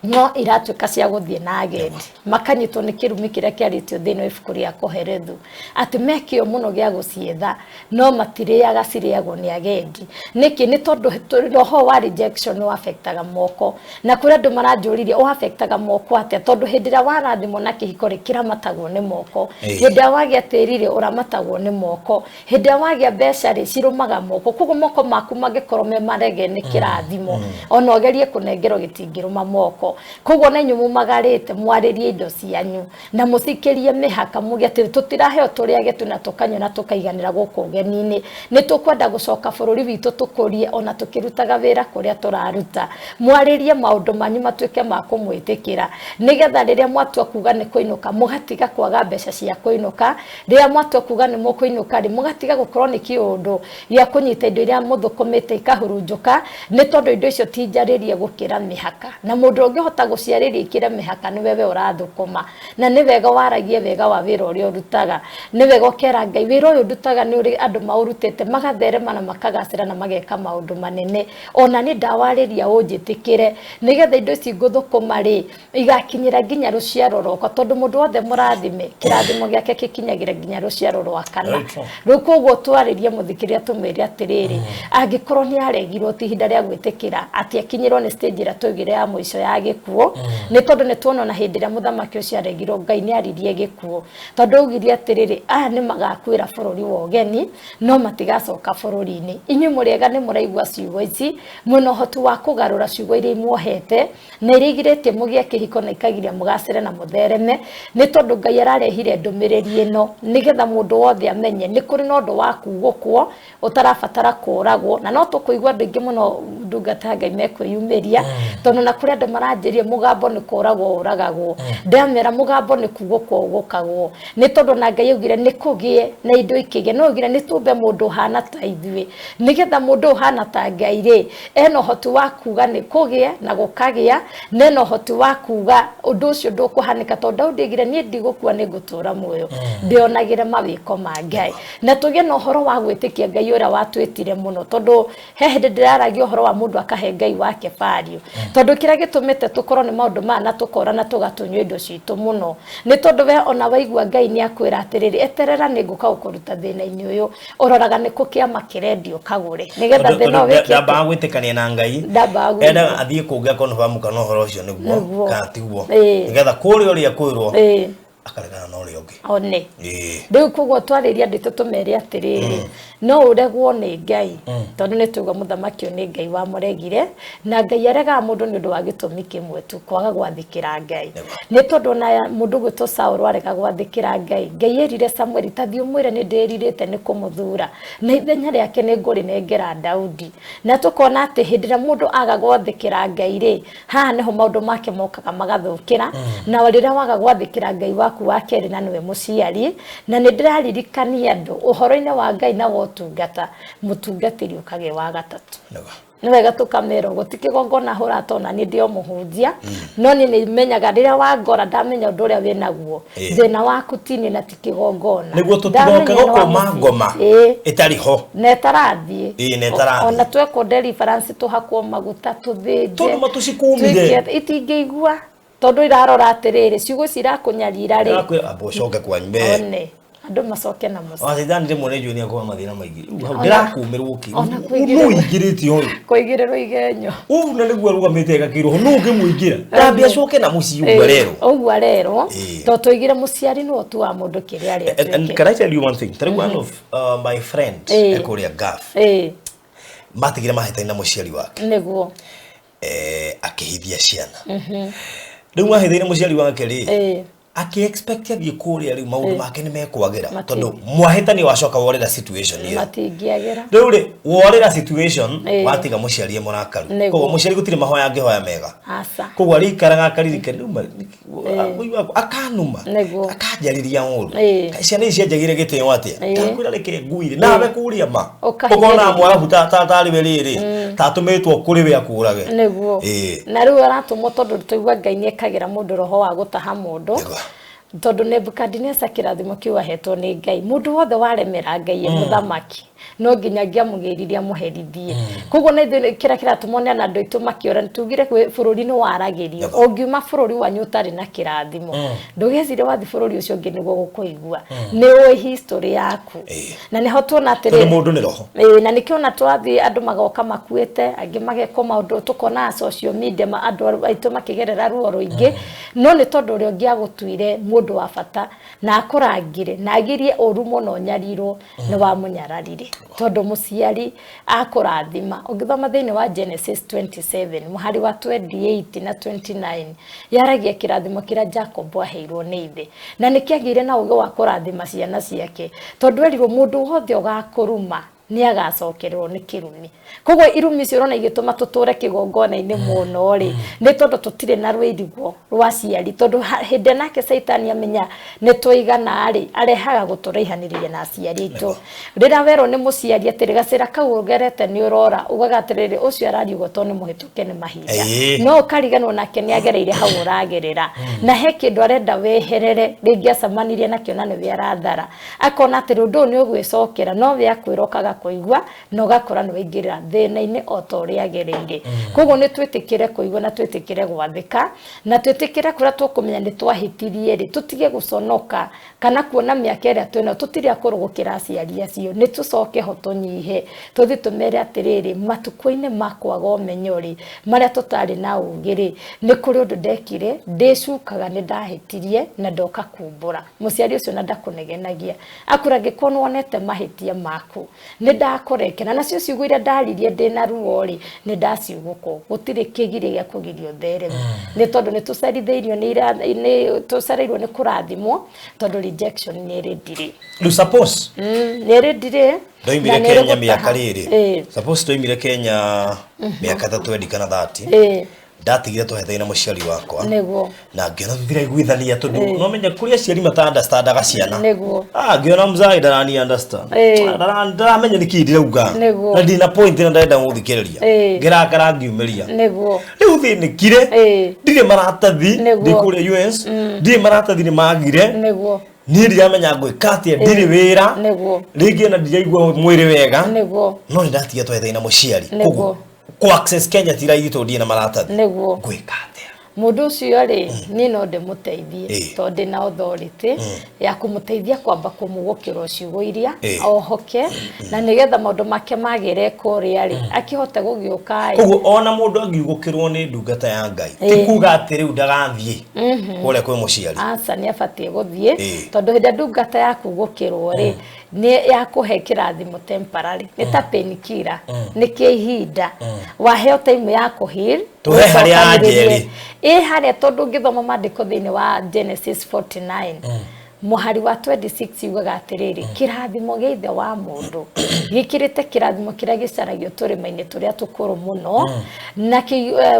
No iratuĩka cia gũthiĩ na agendi makanyitwo nĩ kĩrumi kĩrĩa kĩarĩtio thĩinĩ wa ibuku rĩa Kohelethu atĩ mekĩo mũno gĩa gũcietha no matirĩaga, cirĩagwo nĩ agendi. Nĩkĩ? Nĩ tondũ roho wa rejection nĩ affectaga moko. Na kũrĩ andũ maranjũririe ũ affectaga moko atĩa, tondũ hĩndĩ ĩrĩa warathimwo na kĩhiko rĩ, kĩramatagwo nĩ moko. Hĩndĩ ĩrĩa wagĩa tĩri rĩ, ũramatagwo nĩ moko. Hĩndĩ ĩrĩa wagĩa mbeca rĩ, cirũmaga moko. Koguo moko maku mangĩkorwo me marege nĩ kĩrathimo, ona ũgerie kũnengerwo gĩtingĩrũma moko. Koguo ona inyuĩ mumagarĩte, mwarĩrie indo cianyu na mũcikĩrie mĩhaka, muge atĩ tũtiraheo tũrĩage tu na tũkanyua na tũkaiganĩra gũkũ ũgeni-inĩ. Nĩ tũkwenda gũcoka bũrũri witũ tũkũrie ona tũkĩrutaga wĩra kũrĩa tũraruta. Mwarĩrie maũndũ manyu matuĩke ma kũmwĩtĩkĩra, nĩgetha rĩrĩa mwatua kuga nĩ kũinũka, mũgatiga kwaga mbeca cia kũinũka. Rĩrĩa mwatua kuga nĩ mũkũinũka rĩ, mũgatiga gũkorwo nĩ kĩũndũ gĩa kũnyita indo iria mũthũkũmĩte ikahurunjũka, nĩ tondũ indo icio ti njarĩrie gũkĩra mĩhaka. Na mũndũ ũngĩhota gũciarĩria ikĩre mĩhaka nĩwe we ũrathũkũma. Na nĩ wega waragie wega wa wĩra ũrĩa ũrutaga. Nĩ wega ũkera Ngai wĩra ũyũ ndutaga nĩ ũrĩ andũ maũrutĩte magatherema na makagacĩra na mageka maũndũ manene. Ona niĩ ndawarĩria ũnjĩtĩkĩre, nĩgetha indo ici ngũthũkũma rĩ, igakinyĩra nginya rũciaro rwakwa, tondũ mũndũ wothe mũrathime kĩrathimo gĩake gĩkinyagĩra nginya rũciaro rwa kana. Rĩu koguo twarĩrie mũthikĩrĩria tũmwĩre atĩrĩrĩ, angĩkorwo nĩ aregirwo ti ihinda rĩa gwĩtĩkĩra atĩ akinyĩrwo nĩ stage ĩrĩa twaugire ya mũico ya gĩkuũ, nĩ tondũ nĩ tuona ona hĩndĩ ĩrĩa mũthamaki ũcio aregirwo Ngai nĩ aririe gĩkuũ, tondũ augire atĩrĩrĩ, aya nĩ magakuĩra bũrũri wa ũgeni no matigacoka bũrũri-inĩ. Inyuĩ mũrĩega nĩ mũraigua ciugo ici, mwĩna ũhoti wa kũgarũra ciugo iria imuohete na iria igirĩtie mũgĩe kĩhiko na ikagiria mũgacĩre na mũthereme, nĩ tondũ Ngai ararehire ndũmĩrĩri ĩno nĩgetha mũndũ wothe amenye nĩ kũrĩ na ũndũ wa kugũkwo ũtarabatara kũragwo. Na no tũkũigua andũ aingĩ mũno ndungata ya Ngai mekwĩyumĩria, tondũ na kũrĩ andũ maranjĩria mũgambo nĩ kũragwo ũragagwo. Ndamera mũgambo nĩ kugũkwo ũgũkagwo, nĩ tondũ na Ngai augire nĩ kũgĩe na indo ikĩgĩe, no augire nĩ tũmbe mũndũ ũhana ta ithuĩ, nĩgetha mũndũ ũhana ta Ngai rĩ, ena ũhoti wa kuga nĩ kũgĩe na gũkagĩa, na ena ũhoti wa kuga ũndũ ũcio ndũkũhanĩka, tondũ Daudi augire niĩ ndigũkua nĩ ngũtũra muoyo ndĩonagĩre mawĩko ma Ngai. Na tũgĩe na ũhoro wa gwĩtĩkia Ngai ũrĩa watwĩtire mũno, tondũ he hĩndĩ ndĩraragia ũhoro wa mũndũ akahe Ngai wake value, tondũ kĩrĩa gĩtũmĩte tũkorwo nĩ maũndũ maya na tũkora na tũgatunywo indo citũ mũno, nĩ tondũ we ona waigua Ngai nĩ akwĩra atĩrĩrĩ, eterera nĩ ngũka gũkũruta thĩna-inĩ ũyũ, ũroraga nĩ kũ kĩama kĩrendio ũkagũre nĩgetha thĩna ũyũ wĩkĩte. Ndambaga gwĩtĩkania na Ngai, Ndambaga endaga athiĩ kũngĩ akonfamu kana ũhoro ũcio nĩguo Nĩguo. kana tiguo, nĩgetha kũrĩa ũrĩa kwĩrwo akaregana na ũrĩa ũngĩ. One rĩu koguo twarĩria andũ aitũ tũmere atĩrĩrĩ, no ũregwo nĩ Ngai, tondũ nĩ tũigua mũthamaki ũyũ nĩ Ngai wamũregire, na Ngai aregaga mũndũ nĩ ũndũ wa gĩtũmi kĩmwe tu, kwaga gwathĩkĩra Ngai. Nĩ tondũ ona mũndũ gwĩtwo Saũlũ arega gwathĩkĩra Ngai, Ngai erire Samueli ta thiĩ ũmwĩre nĩ ndĩrirĩte nĩ kũmũthura, na ithenya rĩake nĩ ngũrĩnengera Daudi. Na tũkona atĩ hĩndĩ ĩrĩa mũndũ aga gwathĩkĩra Ngai rĩ, haha nĩho maũndũ make mokaga magathũkĩra. Na rĩrĩa waga gwathĩkĩra Ngai waku wa kerĩ na nĩwe mũciari, na nĩ ndĩraririkania andũ ũhoro-inĩ wa Ngai na wa ũtungata, mũtungatĩri ũkagĩa wa gatatũ. Nĩ wega tũkamera ũguo, ti kĩgongona hũra tondũ niĩ ndĩ o mũhunjia, no niĩ nĩ menyaga rĩrĩa wangora ndamenya ũndũ ũrĩa wĩnaguo, thĩna waku ti niĩ na ti kĩgongona. Nĩguo tũtigoke Ndamenya nĩ wa gũkũma mũciĩ. ngoma ĩtarĩ ho. Na ĩtarathiĩ. Na ĩtarathiĩ. Ona twekwo deliverance tũhakwo maguta tũthĩnje. Tondũ matũcikumire. Twĩke itingĩigua tondũ irarora atĩrĩrĩ, ciugo ici irakũnyarira rĩ. Irakwĩra amba ũcoke kwanyu mbere. One andũ macoke na mũciĩ. Ona Shaitani rĩmwe nĩ njũĩ nĩ akoragwo na mathĩna maingĩ. Rĩu hau Ona- ndĩrakũmĩrwo kĩ? ona Nũ ũingĩrĩte ũyũ? Kũigĩrĩrwo igenyo. Ũũ na nĩguo arũgamĩte egakĩrwo nũ ũngĩmũingĩra? Ndambe acoke na mũciĩ ũguo arerwo. Ũguo arerwo. Tondũ tũigire mũciari nĩwe ũtuaga mũndũ kĩrĩa arĩa And atuĩke. can I tell you one thing? Tarĩu one of my friend ekũrĩa Gulf. Matigire mahĩtania na mũciari wake. Nĩguo. Akĩhithia ciana. Rĩu mahĩtania na mũciari wake rĩ, akĩ expect athiĩ kũrĩa rĩu maũndũ make nĩ mekwagĩra, tondũ mwahĩtania wacoka worĩra situation ĩyo. Matingĩagĩra. Rĩu rĩ, worĩra situation, watiga mũciari e mũrakaru. Nĩguo. Koguo mũciari gũtirĩ mahoya angĩhoya mega. Aca. Koguo arĩikaraga akaririkana, rĩu akanuma, Nĩguo. akanjarĩria ũru. Kaĩ ciana ici cianjagĩire gĩtĩo atĩa? Ndakwĩra reke nguire nawe kũrĩa ma. Ũkahinyĩrĩria. Ũkona mwarabu tarĩ we rĩrĩ, tatũmĩtwo kũrĩ we akũrage. Nĩguo. Na rĩu aratũmwo tondũ tũigua Ngai nĩ ekagĩra mũndũ roho wa gũtaha mũndũ. Nĩguo. Tondũ Nebukadineza kĩrathimo kĩu ahetwo nĩ Ngai, mũndũ wothe waremera Ngai e mũthamaki no nginya angĩamũgĩririe amũherithie. Koguo na ithuĩ kĩrĩa kĩratũma one ona andũ aitũ makĩũra, tugire kwĩ bũrũri nĩ waragĩrio. Ũngiuma bũrũri wanyu ũtarĩ na kĩrathimo, ndũgecirie wathiĩ bũrũri ũcio ũngĩ nĩguo gũkũigua. Nĩ ũĩ history yaku. Na nĩho tuona Tondũ atĩrĩrĩ, mũndũ nĩ roho. Ĩĩ, na nĩkĩo ona twathiĩ andũ magoka makuĩte, angĩ magekwo maũndũ, tũkona social media andũ aitũ makĩgerera ruo rũingĩ. No nĩ tondũ ũrĩa ũngĩ agũtuire mũndũ wa bata na akũrangire na agirie ũru mũno ũnyarirwo, nĩ wamũnyararire. Tondũ mũciari akũrathima, ũngĩthoma thĩinĩ wa Genesis 27 mũhari wa 28 na 29, yaragia kĩrathimo kĩrĩa Jacob aheirwo nĩ ithe, na nĩ kĩagĩire na ũgĩ wa kũrathima ciana ciake, tondũ erirwo mũndũ wothe ũgakũruma nĩ agacokererwo nĩ kĩrumi. Koguo irumi icio ũrona igĩtũma tũtũre kĩgongona-inĩ mũno rĩ, nĩ tondũ tũtirĩ na rwĩrigo rwa aciari, tondũ hĩndĩ ĩrĩa nake caitani amenya nĩ twaigana rĩ, arehaga gũtũraihanĩrĩria na aciari aitũ. Rĩrĩa werwo nĩ mũciari atĩrĩ, gacĩra kau ũgerete nĩ ũrora, ugaga atĩrĩrĩ, ũcio arariũgwo tondũ nĩ mũhĩtũke nĩ mahinda. No ũkariganĩrwo nake nĩ agereire hau ũragerera, na he kĩndũ arenda weherere, rĩngĩ acemanirie nakĩo na nĩwe arathara, akona atĩrĩ, ũndũ ũyũ nĩ ũgwĩcokera, no we akwĩra ũkaga kũigua, na ũgakora nĩ waingĩra thĩna-inĩ o ta ũrĩa agereire. Koguo nĩ twĩtĩkĩre kũigua na twĩtĩkĩre gwathĩka, na twĩtĩkĩre kũrĩa tũkũmenya nĩ twahĩtirie rĩ, tũtige gũconoka kana kuona mĩaka ĩrĩa twĩnayo tũtirĩ akũrũ gũkĩra aciari acio, nĩ tũcoke ho tũnyihe, tũthiĩ tũmere atĩrĩrĩ, matukũ-inĩ ma kwaga ũmenyo rĩ, marĩa tũtarĩ na ũgĩ rĩ, nĩ kũrĩ ũndũ ndekire, ndĩcukaga nĩ ndahĩtirie na ndoka kumbũra. Mũciari ũcio na ndakũnegenagia, akwĩra angĩkorwo nĩ wonete mahĩtia maku, nĩ ndakũrekera, nacio ciugo iria ndaririe ndĩna ruo rĩ, nĩ ndaciugũkwo. Gũtirĩ kĩgiria gĩa kũgiria ũthereme, nĩ tondũ nĩ tũcerithĩirio nĩ nĩ tũcereirwo nĩ kũrathimwo, tondũ rejection nĩ ĩrĩ ndirĩ. Rĩu suppose Nĩ ĩrĩ ndirĩ. Ndoimire na nĩ ĩrĩ Kenya mĩaka gũtaha. rĩrĩ, suppose ndoimire Kenya mĩaka ta 20 kana 30, ndatigire tũhethaine na mũciari wakwa, na ngĩona tũtiraiguithania, tondũ no menya kũrĩ aciari mata understandaga ciana. Ngĩona mzai ndarani understand, ndaramenya nĩkĩ ndĩrauga, na ndina point na ndarenda gũthikĩrĩria, ngĩrakara ngiumĩria. Rĩu thĩnĩkire, ndirĩ maratathi, ndĩ kũrĩa US, ndirĩ maratathi, nĩ magire. Niĩ ndiramenya ngwĩka atĩa, ndirĩ wĩra, rĩngĩ ona ndiraigua mwĩrĩ wega, no nĩ ndatiga twethaine na mũciari. Koguo kũ access Kenya ti raithi tondũ ndirĩ na maratathi. Ngwĩka atĩa? Mũndũ ũcio rĩ, niĩ no ndĩmũteithie, tondũ ndĩna authority ya kũmũteithia kwamba kũmugũkĩrwo ciugo iria ohoke, na nĩgetha maũndũ make magĩre kũrĩa rĩ, akĩhote gũgĩũka ĩ. Koguo ona mũndũ angiugũkĩrwo nĩ ndungata ya Ngai, ti kuga atĩ rĩu ndagathiĩ kũrĩa kwĩ mũciari? Aca, nĩ abatiĩ gũthiĩ, tondũ hĩndĩ ĩrĩa ndungata yakugũkĩrwo rĩ, nĩ yakũhe kĩrathimo temporary, nĩ ta painkiller, nĩ kĩa ihinda, waheo time ya kũheal. Tũhe harĩa anja ũcokanĩrĩrie. ĩrĩ. Ĩ harĩa, tondũ ũngĩthoma maandĩko thĩinĩ wa Genesis 49 mũhari wa 26, yugaga atĩrĩrĩ, kĩrathimo gĩa ithe wa mũndũ gĩkĩrĩte kĩrathimo kĩrĩa gĩcaragio tũrĩma-inĩ tũrĩa tũkũrũ mũno, na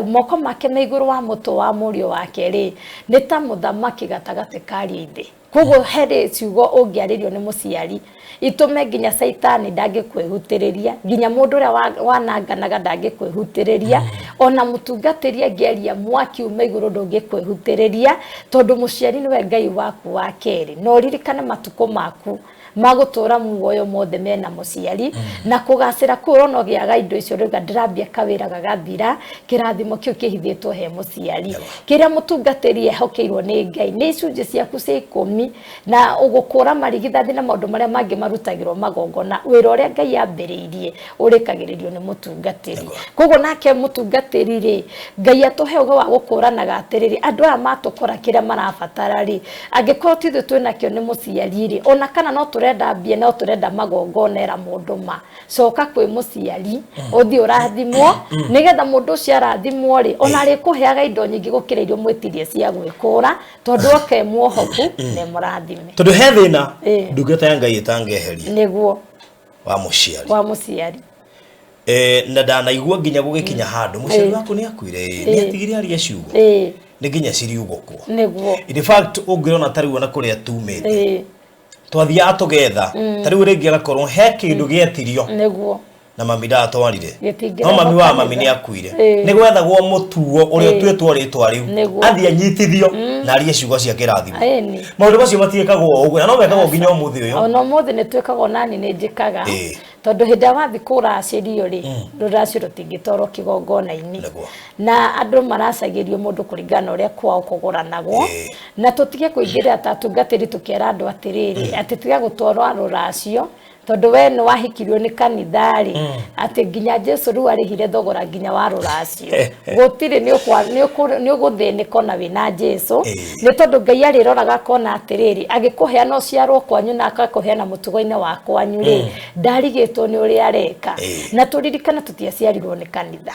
moko make me igũrũ wa mũtwe wa mũriũ wake rĩ, nĩ ta mũthamaki gatagatĩ ka ariũ a ithe. Koguo harĩ ciugo ũngĩarĩrio nĩ mũciari itũme nginya caitani ndangĩkwĩhutĩrĩria, nginya mũndũ ũrĩa wananganaga ndangĩkwĩhutĩrĩria, ona mũtungatĩri angĩaria mwaki ume igũrũ ndũngĩkwĩhutĩrĩria, tondũ mũciari nĩwe Ngai waku wa kerĩ. Na ũririkane matukũ maku magũtũra muoyo mothe mena mũciari, na kũgacĩra kũu ũrona ũgĩaga indo icio rĩu ndĩrambia kawĩra gagathira, kĩrathimo kĩu kĩhithĩtwo he mũciari. Kĩrĩa mũtungatĩri ehokeirwo nĩ Ngai nĩ icunjĩ ciaku cia ikũmi na ũgũkũra marigithathi na maũndũ marĩa mangĩ marutagĩrwo magongona. Wĩra ũrĩa Ngai ambĩrĩirie ũrĩkagĩrĩrio nĩ mũtungatĩri. Koguo nake mũtungatĩri rĩ, Ngai atũhe ũgĩ wa gũkũranaga atĩrĩrĩ, andũ aya matũkora kĩrĩa marabatara rĩ, angĩkorwo ti ithuĩ twĩnakĩo nĩ mũciari rĩ, ona kana no tũrenda mbia, no tũrenda magongona, era mũndũ ma coka kwĩ mũciari, ũthiĩ ũrathimwo, nĩgetha mũndũ ũcio arathimwo rĩ, ona arĩkũheaga indo nyingĩ gũkĩra iria ũmwĩtirie cia gwĩkũra, tondũ oke muohoku na mũrathime. Tondũ he thĩna ndungata ya Ngai ĩtangeheria wa mũciari. Wa mũciari. Na ndanaigua nginya gũgĩkinya handũ mũciari waku nĩ akuire, nĩ atigire aria ciugo, nĩ nginya ciriugũkwo. In fact, ũngĩrona ta rĩu ona kũrĩa tumĩte, twathiaga tũgetha, ta rĩu rĩngĩ agakorwo he kĩndũ gĩetirio. Na mami ndatwarire. Gĩtingĩrehwo No mami wa mami kanitha. nĩ akuire. Nĩ gwethagwo mũtuo ũrĩa ũtuĩtwo rĩtwa rĩu. Athiĩ anyitithio na arie ciugo cia kĩrathimo. Maũndũ macio matiĩkagwo o ũguo, na no mekagwo nginya ũmũthĩ ũyũ. Ona ũmũthĩ nĩ twĩkagwo, nani nĩ njĩkaga. Tondũ hĩndĩ ĩrĩa wathiĩ kũracĩrio rĩ, rũracio rũtingĩtwarwo kĩgongona-inĩ. Na andũ maracagĩrio mũndũ kũringana na ũrĩa kwao kũgũranagwo. Na tũtige kũingĩrĩra ta atungatĩri tũkera andũ atĩrĩrĩ, atĩ tiga gũtwarwo rũracio, tondũ we nĩ wahikirio nĩ kanitha rĩ, atĩ nginya Jesu rĩu arĩhire thogora nginya wa rũracio. Gũtirĩ, nĩ ũgũthĩnĩka ona wĩna Jesu. Nĩ tondũ Ngai arĩroraga akona atĩrĩrĩ, agĩkũheana ũciarwo kwanyu na agakũheana mũtugo-inĩ wa kwanyu rĩ, ndarigĩtwo nĩ ũrĩa areka. Na tũririkane tũtiaciarirwo nĩ kanitha.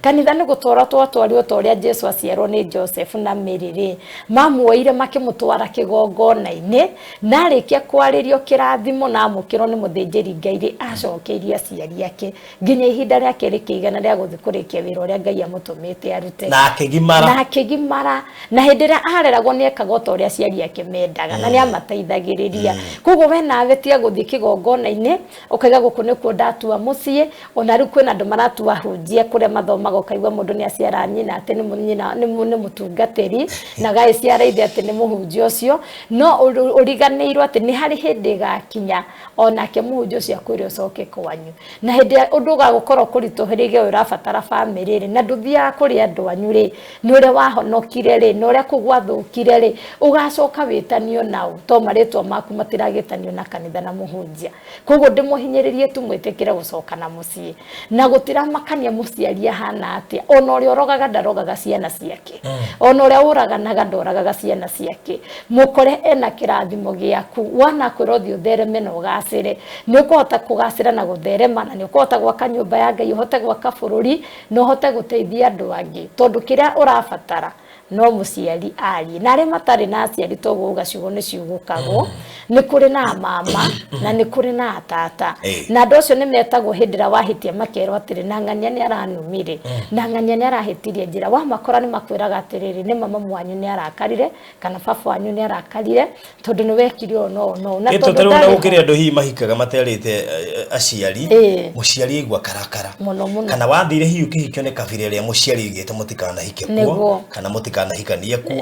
Kanitha nĩ gũtwarwo twatwarirwo ta ũrĩa Jesu aciarwo nĩ Joseph na Mary rĩ, mamuoire makĩmũtwara kĩgongona-inĩ, na arĩkia kwarĩrio kĩrathimo na amũkĩrwo nĩ mũthĩnjĩri Ngai rĩ, acokeirie aciari ake nginya ihinda rĩake rĩkĩigana rĩa gũthiĩ kũrĩkia wĩra ũrĩa Ngai amũtũmĩte arute. Na akĩgimara. Na akĩgimara. Na hĩndĩ ĩrĩa areragwo nĩ ekaga o ta ũrĩa aciari ake mendaga, na nĩ amateithagĩrĩria. Koguo we nawe tiga gũthiĩ kĩgongona-inĩ ũkaiga gũkũ nĩkuo ndatua mũciĩ. Ona rĩu kwĩna andũ maratua hunjia kũrĩa mathomaga, ũkaigua mũndũ nĩ aciara nyina atĩ nĩ mũtungatĩri, na agagĩciara ithe atĩ nĩ mũhunjia ũcio. No ũriganĩirwo atĩ nĩ harĩ hĩndĩ ĩgakinya onake mũhunjia ũcio akwĩre ũcoke kwanyu. Na hĩndĩ ĩrĩa ũndũ ũgagũkorwo kũritũhĩrĩire ũrabatara bamĩrĩ rĩ, na ndũthiaga kũrĩ andũ anyu rĩ, nĩ ũrĩa wahonokire rĩ, na ũrĩa kũu gwathũkire rĩ, ũgacoka wĩtanio nao, to marĩtwa maku matiragĩtanio na kanitha na mũhunjia. Koguo ndĩmũhinyĩrĩrie tu mwĩtĩkĩre gũcoka na mũciĩ. Na gũtiramakania mũciari ahana atĩa, ona ũrĩa ũrogaga ndarogaga ciana ciake, ona ũrĩa ũraganaga ndoragaga ciana ciake. Mũkore ena kĩrathimo gĩaku, wana kwĩra ũthiĩ ũthereme na ũgacĩre, nĩ ũkũhota kũgacĩra na gũtherema, na nĩ ũkũhota gwaka nyũmba ya Ngai, ũhote gwaka bũrũri, na ũhote gũteithia andũ angĩ, tondũ kĩrĩa ũrabatara no mũciari arie. Na arĩa matarĩ na aciari, toguo uga ciugo nĩ ciugũkagwo, nĩ kũrĩ na mama na nĩ kũrĩ na tata. Na andũ acio nĩ metagwo hĩndĩ ĩrĩa wahĩtia, makerwo atĩrĩ, na ng'ania nĩ aranumire, na ng'ania nĩ arahĩtirie njĩra. Wamakora nĩ makwĩraga atĩrĩrĩ, nĩ mama mwanyu nĩ arakarire, kana baba wanyu nĩ arakarire, tondũ nĩ wekire ũũ na ũũ na ũũ. Na Ĩtũ tondũ tarĩu na ndarĩ gũkĩrĩ andũ hihi mahikaga materĩte aciari. Mũciari aigua karakara mũno mũno. Kana wathire hihi ũkĩhikio nĩ kabira ĩrĩa mũciari aigĩte mũtikanahike kuo, kana mũtikanahikanie kuo,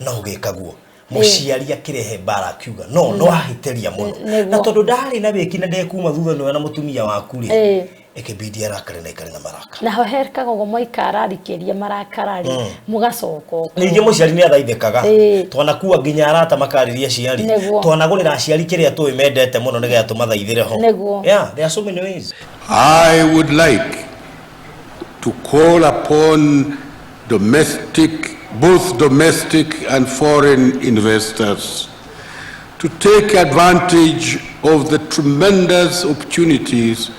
no ũgĩkaguo mũciari akĩrehe mbara akiuga no no ahĩtĩria mũno. Na tondũ ndarĩ na wĩki na ndekuma thutha nĩwe na mũtumia waku rĩ, ĩkĩbidi arakare na ikare na marakara. Naho hekaga ũguo mwaikara arikĩria marakara rĩ, mũgacoka ũguo. Ningĩ mũciari nĩ athaithĩkaga. Twanakua nginya arata makarĩria aciari. Twanagũrĩra aciari kĩrĩa tũĩ mendete mũno nĩgetha tũmathaithĩre ho. Yeah, there are so many ways. I would like to call upon both domestic and foreign investors to take advantage of the tremendous opportunities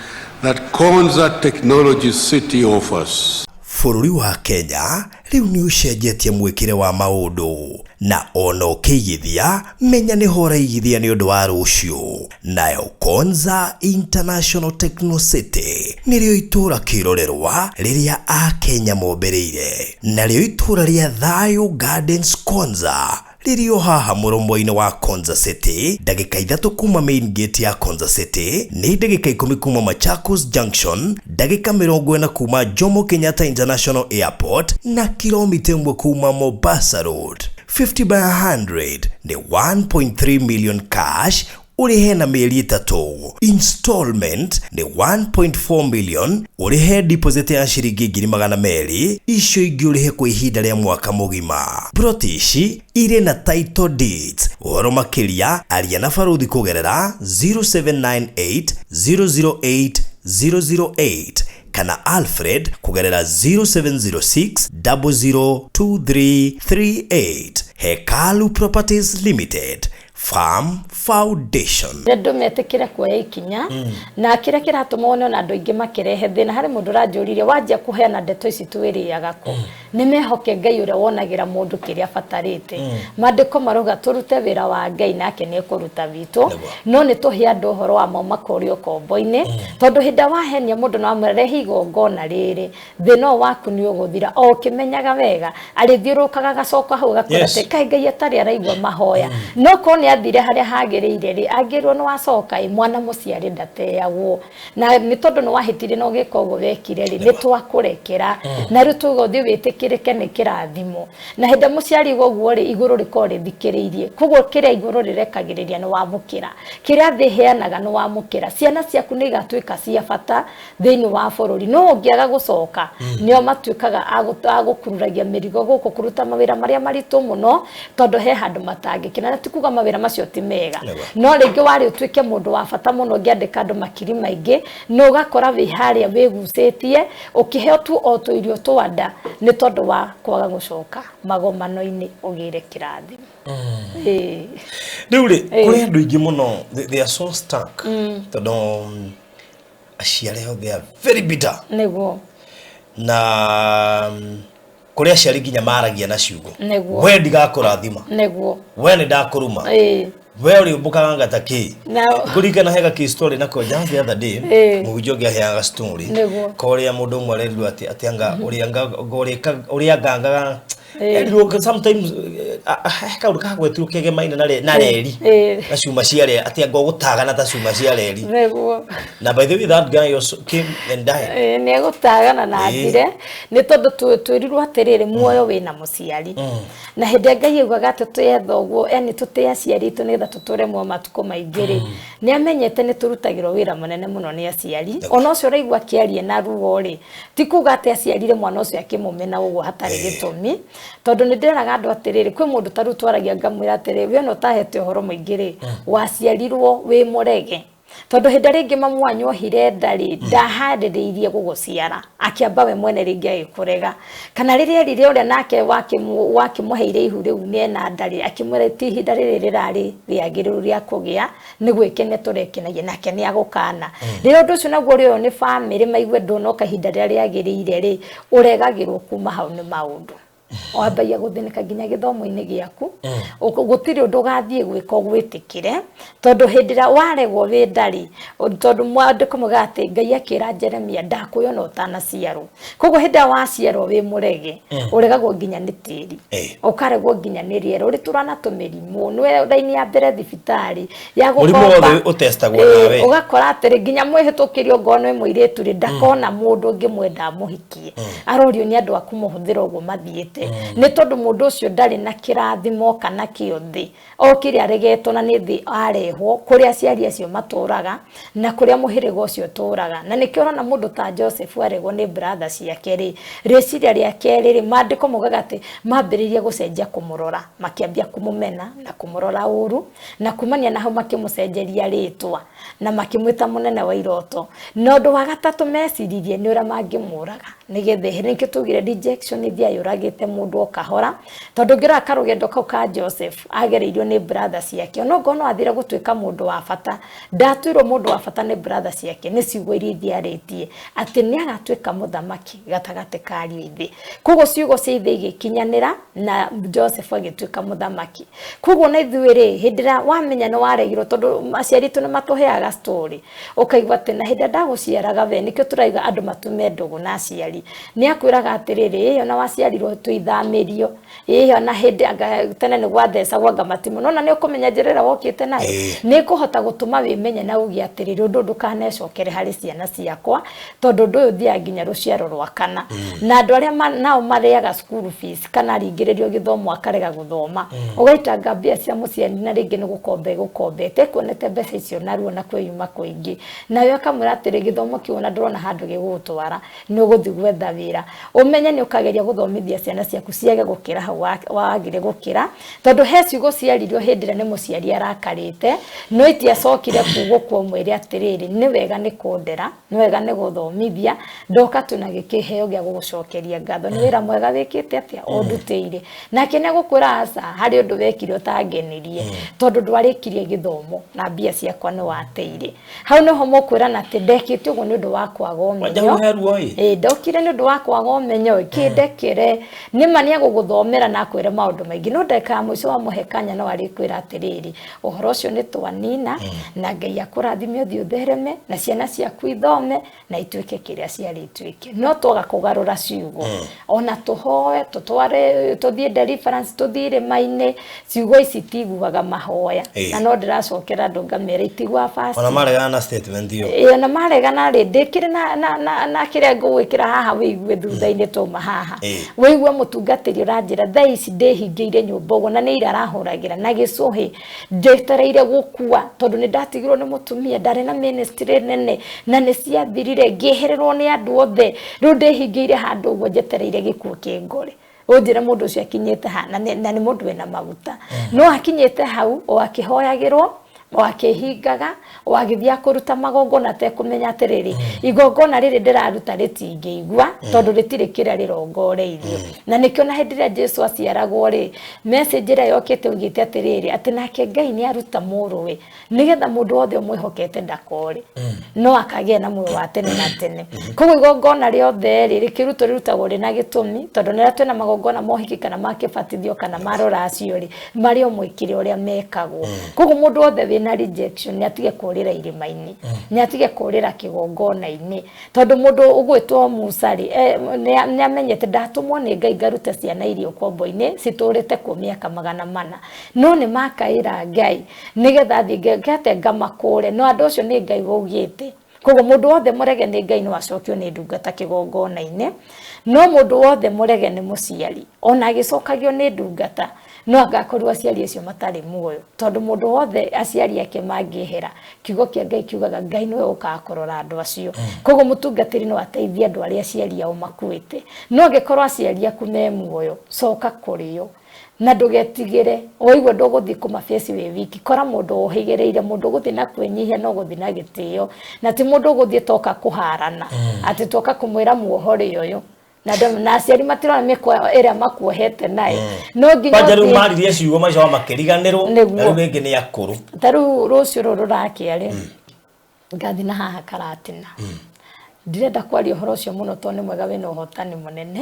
that Konza Technology City offers. Bũrũri wa Kenya rĩu nĩ ũcenjetie mwĩkĩre wa maũndũ, na ona ũkĩigithia menya nĩho ũraigithia nĩ ũndũ wa rũciũ. Nayo Konza International Techno City nĩrĩo itũũra kĩrorerwa rĩrĩa Akenya mombereire, narĩo itũũra rĩa Thayo Gardens Konza rĩrĩ o haha mũromo-inĩ wa Konza City, ndagĩka 3 kuma main gate ya Konza City, nĩ ndagĩka 10 kuma Machakos Junction, ndagĩka 40 kuma Jomo Kenyatta International Airport, na kilomita 1 kuma Mombasa Road. 50 by 100 nĩ 1.3 million cash, ũrĩhe na mĩeri 3. Installment nĩ 1.4 million, ũrĩhe deposit ya ciringi ngiri magana merĩ, icio ingĩ ũrĩhe kwa ihinda rĩa mwaka mũgima. Plot ici irĩ na title deeds. Ũhoro makĩria aria na Baruthi kũgerera 0798 008 008 kana Alfred kũgerera 0706 002338. Hekalu Properties Limited, Farm Foundation. Andũ metĩkĩre kuoya ikinya, na kĩrĩa kĩratũma wone ona andũ aingĩ makĩrehe thĩna harĩ mũndũ ũranjũririe wanjia kũheana ndeto ici twĩrĩaga kũ, nĩ mehoke Ngai ũrĩa wonagĩra mũndũ kĩrĩa abatarĩte. Maandĩko marauga tũrute wĩra wa Ngai nake nĩ ekũruta witũ, no nĩ tũhe andũ ũhoro wa mauma kũrĩa ũkombo-inĩ, tondũ hĩndĩ ĩrĩa wahenia mũndũ na wamwĩra rehe igongona rĩrĩ, thĩna ũyũ waku nĩ ũgũthira, o ũkĩmenyaga wega arĩthiũrũrũkaga agacoka hau agakwĩra atĩ kaĩ Ngai atarĩ araigua mahoya. No korwo nĩ nĩ athire harĩa hagĩrĩire rĩ, angĩrwo nĩ wacoka ĩ, mwana mũciarĩ ndateagwo, na nĩ tondũ nĩ wahĩtire na ũgĩka ũguo wekire rĩ, nĩ twakũrekera, na rĩu tuga ũthiĩ wĩtĩkĩrĩke nĩ kĩrathimo. Na hĩndĩ mũciari ũguo rĩ, igũrũ rĩkorwo rĩthikĩrĩirie, koguo kĩrĩa igũrũ rĩrekagĩrĩria nĩ wamũkĩra, kĩrĩa thĩ ĩheanaga nĩ wamũkĩra, ciana ciaku nĩ igatuĩka cia bata thĩinĩ wa bũrũri. No ũngĩaga gũcoka, nĩo matuĩkaga a gũkururagia mĩrigo gũkũ, kũruta mawĩra marĩa maritũ mũno, tondũ he handũ matangĩkena. Na ti kuga mawĩra macio ti mega, no rĩngĩ warĩ ũtuĩke mũndũ wa bata mũno, ũngĩandĩka andũ makiri maingĩ, na ũgakora wĩ harĩa wĩgucĩtie ũkĩheo tu o tũirio twa nda nĩ tondũ wa kwaga gũcoka magomano-inĩ ũgĩre kĩrathimo. Rĩu rĩ, kũrĩ andũ aingĩ mũno, they are so stuck, tondũ aciari ao, they are very bitter. Nĩguo. Na kũrĩ aciari nginya maragia na ciugo. Nĩguo. We ndigakũrathima. Nĩguo. We nĩ ndakũruma. We ũrĩũmbũkaga ngata kĩ. Ngũririkana hega kĩ story nako just the other day, mũhunjia ũngĩ aheaga story. Nĩguo. Korĩa mũndũ ũmwe arerirwo atĩ atĩ anga ũrĩa anga ũrĩa ngangaga erirwo sometimes, he kaũndũ kagwetirwo kegemaine na reri, na cuma cia reri, atĩ anga ũgũtagana ta cuma cia reri. Nĩguo. Na by the way, that guy also came and died. Nĩ egũtagana na athire, nĩ tondũ twĩrirwo atĩrĩrĩ, muoyo wĩna mũciari, na hĩndĩ ĩrĩa Ngai augaga atĩ tũtĩe thoguo, yani tũtĩe aciari aitũ nĩgetha tũtũre muoyo matukũ maingĩ rĩ, nĩ amenyete nĩ tũrutagĩrwo wĩra mũnene mũno nĩ aciari. Ona ũcio ũraigua akĩaria na ruo rĩ, ti kuga atĩ aciarire mwana ũcio akĩmũmena ũguo hatarĩ gĩtũmi, tondũ nĩ ndĩraga andũ atĩrĩrĩ, kwĩ mũndũ ta rĩu twaragia ngamwĩra atĩrĩrĩ, we ona ũtahete ũhoro mũingĩ rĩ, waciarirwo wĩ mũrege, tondũ hĩndĩ rĩngĩ mamu wanyu ohire nda rĩ, ndaharĩrĩirie gũgũciara, akĩamba we mwene rĩngĩ agĩkũrega, kana rĩrĩa erire ũrĩa nake wakĩmũheire ihu rĩu nĩena nda rĩ, akĩmwĩra ti ihinda rĩrĩ rĩrarĩ rĩagĩrĩru rĩa kũgĩa, nĩ gwĩkenia tũrekenagia, nake nĩ agũkana. Rĩrĩa ũndũ ũcio naguo ũrĩ ũyũ nĩ bamĩrĩ maigue ndũnoka ihinda rĩrĩa rĩagĩrĩire rĩ, ũregagĩrwo kuma hau nĩ maũndũ. Wambagia gũthĩnĩka nginya gĩthomo-inĩ gĩaku, gũtirĩ ũndũ ũgathiĩ gwĩka ũgwĩtĩkĩre, tondũ hĩndĩ ĩrĩa waregwo wĩ nda-rĩ, tondũ mwandĩko maugaga atĩ Ngai akĩra Jeremia ndakũyona ũtanaciarwo. Koguo hĩndĩ ĩrĩa waciarwo wĩ mũrege, ũregagwo nginya nĩ tĩri, ũkaregwo nginya nĩ rĩera, ũrĩtũra na tũmĩrimũ, nĩwe raini ya mbere thibitarĩ ya Mũrimũ gũkomba. Wothe ũtestagwo nawe. Ũgakora atĩrĩ, nginya mwĩhĩtũkĩri ongorwo nĩ mũirĩtu rĩ, ndakona mũndũ ũngĩmwenda amũhikie, arorio nĩ andũ a kũmũhũthĩra ũguo mathiĩte, nĩ tondũ mũndũ ũcio ndarĩ na kĩrathimo kana kĩo thĩ, okire aregetwo na nĩ thĩ arehwo kũrĩa aciari acio matũraga na kũrĩa mũhĩrĩga ũcio ũtũraga. Na nĩkĩo ũrona mũndũ ta Joseph aregwo nĩ brother ciake rĩ, rĩciria rĩa kerĩ rĩ, maandĩko maugaga atĩ mambĩrĩirie gũcenjia kũmũrora, makĩambia kũmũmena na kũmũrora ũru, na kumania na hau makĩmũcenjeria rĩtwa na makĩmwĩta mũnene wa iroto. Na ũndũ wa gatatũ meciririe nĩ ũrĩa mangĩmũraga nĩgetha ehere. Nĩkĩo twaugire rejection ĩthiaga yũragĩte mũndũ o kahora, tondũ ũngĩrora karũgendo kau ka Joseph agereirio nĩ brother ciake, ona okorwo no athire gũtuĩka mũndũ wa bata, ndatuirwo mũndũ wa bata nĩ brother ciake nĩ ciugo iria ithe arĩtie atĩ nĩ agatuĩka mũthamaki gatagatĩ ka ariũ a ithe. Koguo ciugo cia ithe igĩkinyanĩra na Joseph agĩtuĩka mũthamaki. Koguo na ithuĩ rĩ, hĩndĩ ĩrĩa wamenya nĩ waregirwo, tondũ aciari aitũ nĩ matũheaga story, ũkaigua atĩ na hĩndĩ ĩrĩa ndagũciaraga we, nĩkĩo tũrauga andũ matume ndũgũ na aciari, nĩ akwĩraga atĩrĩrĩ, ĩ ona waciarirwo twĩthamĩrio, ĩ ona hĩndĩ anga tene nĩ gwathecagwo anga matimũ, nona nĩ ũkũmenya njĩra ĩrĩa wokĩte nayo nĩ ĩkũhota gũtũma wĩmenye na uge atĩrĩrĩ, ũndũ ũyũ ndũkanecokere harĩ ciana ciakwa, tondũ ũndũ ũyũ ũthiaga nginya rũciaro rwa kana. Na andũ arĩa nao marĩaga school fees kana aringĩrĩrio gĩthomo akarega gũthoma, ũgaitanga mbia cia mũciari na rĩngĩ nĩ gũkomba ĩgũkombete, ekuonete mbeca icio naruo na kwĩyuma kũingĩ, nawe akamwĩra atĩrĩ, gĩthomo kĩu ona ndũrona handũ gĩgũgũtwara, nĩ ũgũthiĩ gwetha wĩra. Ũmenye nĩ ũkageria gũthomithia ciana ciaku ciage gũkĩra hau wagire gũkĩra, tondũ he ciugo ciaririo hĩndĩ ĩrĩa nĩ mũciari arakarĩte, no itiacokire kugwo kuo mwĩre atĩrĩrĩ, nĩ wega nĩ kũndera, nĩ wega nĩ gũthomithia, ndoka tu na gĩkĩheo gĩa gũgũcokeria ngatho nĩ wĩra mwega wĩkĩte atĩa ũndutĩire. Nake nĩ egũkwĩra aca, harĩ ũndũ wekire ũtangenirie, tondũ ndwarĩkirie gĩthomo na mbia ciakwa nĩ wateire. Hau nĩho mũkwĩrana atĩ ndekĩte ũguo nĩ ũndũ wa kwaga ũmenyo. Wanja huhe ruo ĩ. Ĩ, ndokire nĩ ũndũ wa kwaga ũmenyo ĩ, kĩndekere. Nĩ ma nĩ egũgũthomera na akwĩre maũndũ maingĩ, no ndagĩka ya mũico wamũhe kanya no arĩkwĩra atĩrĩrĩ, ũhoro ũcio nĩ twanina, na Ngai akũrathime ũthiĩ ũthereme na ciana ciaku ithome na ituĩke kĩrĩa ciarĩ ituĩke. No twaga kũgarũra ciugo, ona tũhoe, tũtware, tũthiĩ deliverance, tũthiĩ irĩma-inĩ, ciugo ici itiguaga mahoya. Na no ndĩracokera andũ ngamera itiguaga fast. Ona maregana na statement ĩyo. Ĩĩ, ona maregana rĩ, ndĩkĩrĩ na kĩrĩa ngũgwĩkĩra haha wĩigue thutha-inĩ twauma haha. Wĩigue mũtungatĩri ũranjĩra thaa ici ndĩhingĩire nyũmba ũguo na nĩ ira arahũragĩra na gĩcũhĩ njetereire gũkua tondũ nĩ ndatigirwo nĩ mũtumia, ndarĩ na ministry nene na nĩ ciathirire, ngĩehererwo nĩ andũ othe, rĩu ndĩhingĩire handũ ũguo njetereire gĩkuũ kĩngore. Ũnjĩre mũndũ ũcio akinyĩte ha, na nĩ mũndũ wĩna maguta, no akinyĩte hau o akĩhoyagĩrwo, o akĩhingaga, o agĩthiĩ kũruta magongona atekũmenya atĩrĩrĩ, igongona rĩrĩ ndĩraruta rĩtingĩigua tondũ rĩtirĩ kĩrĩa rĩrongoreirio. Na nĩkĩo na hĩndĩ ĩrĩa Jesu aciaragwo rĩ, message ĩrĩa yokĩte ĩugĩte atĩrĩrĩ, atĩ nake Ngai nĩ aruta mũrũwe nĩgetha mũndũ wothe ũmwĩhokete ndakore, no akagĩa na muoyo wa tene na tene. Koguo igongona rĩothe rĩ rĩkĩrutwo rĩrutagwo rĩna gĩtũmi, tondũ nĩ twĩna magongona ma ũhiki kana ma kĩbatithio kana ma rũracio rĩ, marĩ o mwĩkĩre ũrĩa mekagwo. Koguo mũndũ wothe wĩna rejection nĩ atige kũrĩra irĩma-inĩ, nĩ atige kũrĩra kĩgongona-inĩ, tondũ mũndũ ũgwĩtwo Musa rĩ, nĩ amenyete ndatũmwo nĩ Ngai ngarute ciana iria ũkombo-inĩ citũrĩte kuo mĩaka 400, no nĩ makaĩra Ngai nĩgetha thiĩ ngate ngamakũre, no andũ acio nĩ Ngai waugĩte. Koguo mũndũ wothe mũrege nĩ Ngai no acokio nĩ ndungata kĩgongona-inĩ, no mũndũ wothe mũrege nĩ mũciari ona agĩcokagio nĩ ndungata no agakorwo aciari acio matarĩ muoyo, tondũ mũndũ wothe aciari ake mangĩehera, kiugo kĩa Ngai kiugaga Ngai nĩwe ũkaga kũrora andũ acio. Koguo mũtungatĩri no ateithie andũ arĩa aciari ao makuĩte, no angĩkorwo aciari aku me muoyo, coka kũrĩo na ndũgetigĩre. Waigua ndũgũthiĩ kũmabaci wĩ wiki, kora mũndũ ũhĩgĩrĩire, mũndũ ũgũthiĩ na kwĩnyihia na ũgũthiĩ na gĩtĩo, na ti mũndũ ũgũthiĩ toka kũharana atĩ toka kũmwĩra muohore ũyũ, na aciari matirona mĩkwa ĩrĩa makuohete nayo. No nginya Kwanja rĩu maririe ciugo maica makĩriganĩrwo, na rĩu rĩngĩ nĩ akũrũ. Ta rĩu rũciũ rũrũ rũrakĩa rĩ, ngathi na haha Karatina. Ndirenda kwaria ũhoro ũcio mũno tondũ nĩ mwega wĩna ũhotani mũnene.